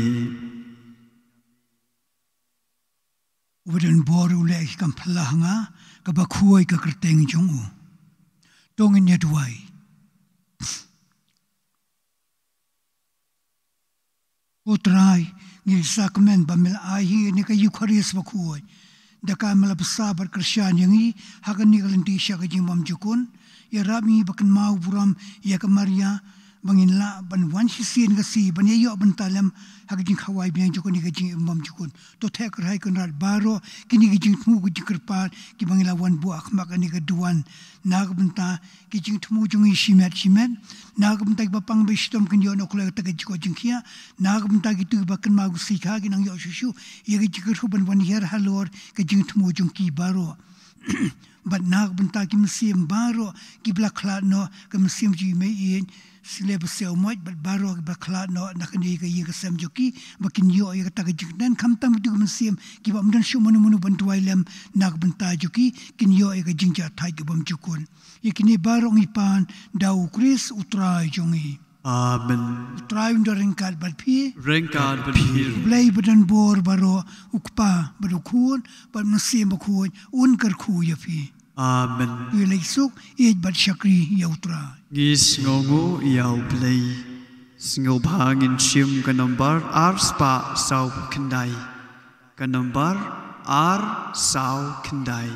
Uba don bor u leh ïa ki kam phylla ha nga, kaba khuid ka kyrteng jong u. To ngin ïa duwai. Ko Trai, ngi sakmen ba me la ai hi ïa kane ka Eukharist bakhuid. Da ka me la bsa bad kyrshan ïa ngi ha kane ka lynti sha ka jingbymjukut. Ïarap ïa ngi ba kynmaw burom ïa ka Maria, ba ngin lah ban wan shisien ka sngi ban ïa ïoh bynta lem ha ka jingkhawai bniah jong kane ka jingbymjukut. To theh kyrhai Kynrad baroh kine ki jingthmu ki jingkyrpad kiba ngi la wan buh ha khmat kane ka duwan. Na ka bynta ki jingthmu jong ngi shimet shimet, na ka bynta kiba pang ba shitom kin ïoh noh kloi kata ka jingkoit jingkhiah, na ka bynta kito kiba kynmaw ka sngi kha kin nang ïoh shuh shuh ïa ka jingkyrkhu ban wan hiar halor ka jingthmu jong ki baroh. Bad na ka bynta ki mynsiem baroh kiba la khlad noh, ka mynsiem jong i mei ïeit, Sle Basew Moit bad baroh kiba khlad noh na kane ka ïing ka sem jong ki, ba kin ïoh ïa kata ka jingkyrmen, khamtam kito ki mynsiem kiba ym don shuh mano mano ban duwai lem na ka bynta jong ki, kin ïoh ïa ka jingjahthait ka bymjukut. Ïa kine baroh ngi pan da u Khrist u Trai jong ngi. Amen. U Trai un da ryngkat bad phi. Ryngkat bad phi. U Blei badonbor baroh, u Kpa bad u Khun bad u Mynsiem Bakhuid, un kyrkhu ïa phi. Amen. Ïa leit suk, ïeit bad shakri ïa u Trai. Ngi sngewnguh ïa u Blei. Sngewbha ngin shim ka nombar ar spah saw khyndai. Ka nombar ar saw khyndai.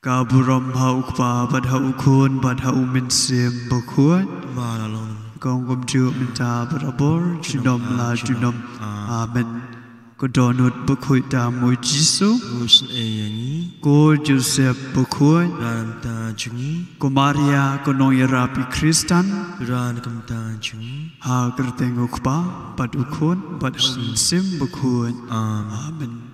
Ka burom ha u Kpa bad ha u Khun bad ha u Mynsiem Bakhuid. Ba la long. Kong kumjuh mynta barabor, junom la junom. Amen. Ko dohnud bakhuid tam u Jisu. Ko Joseph bakhuid. Ko Maria ko nongïarap i Khristan. Ha kyrteng u Kpa bad u Khun bad u Mynsiem Bakhuid. Amen.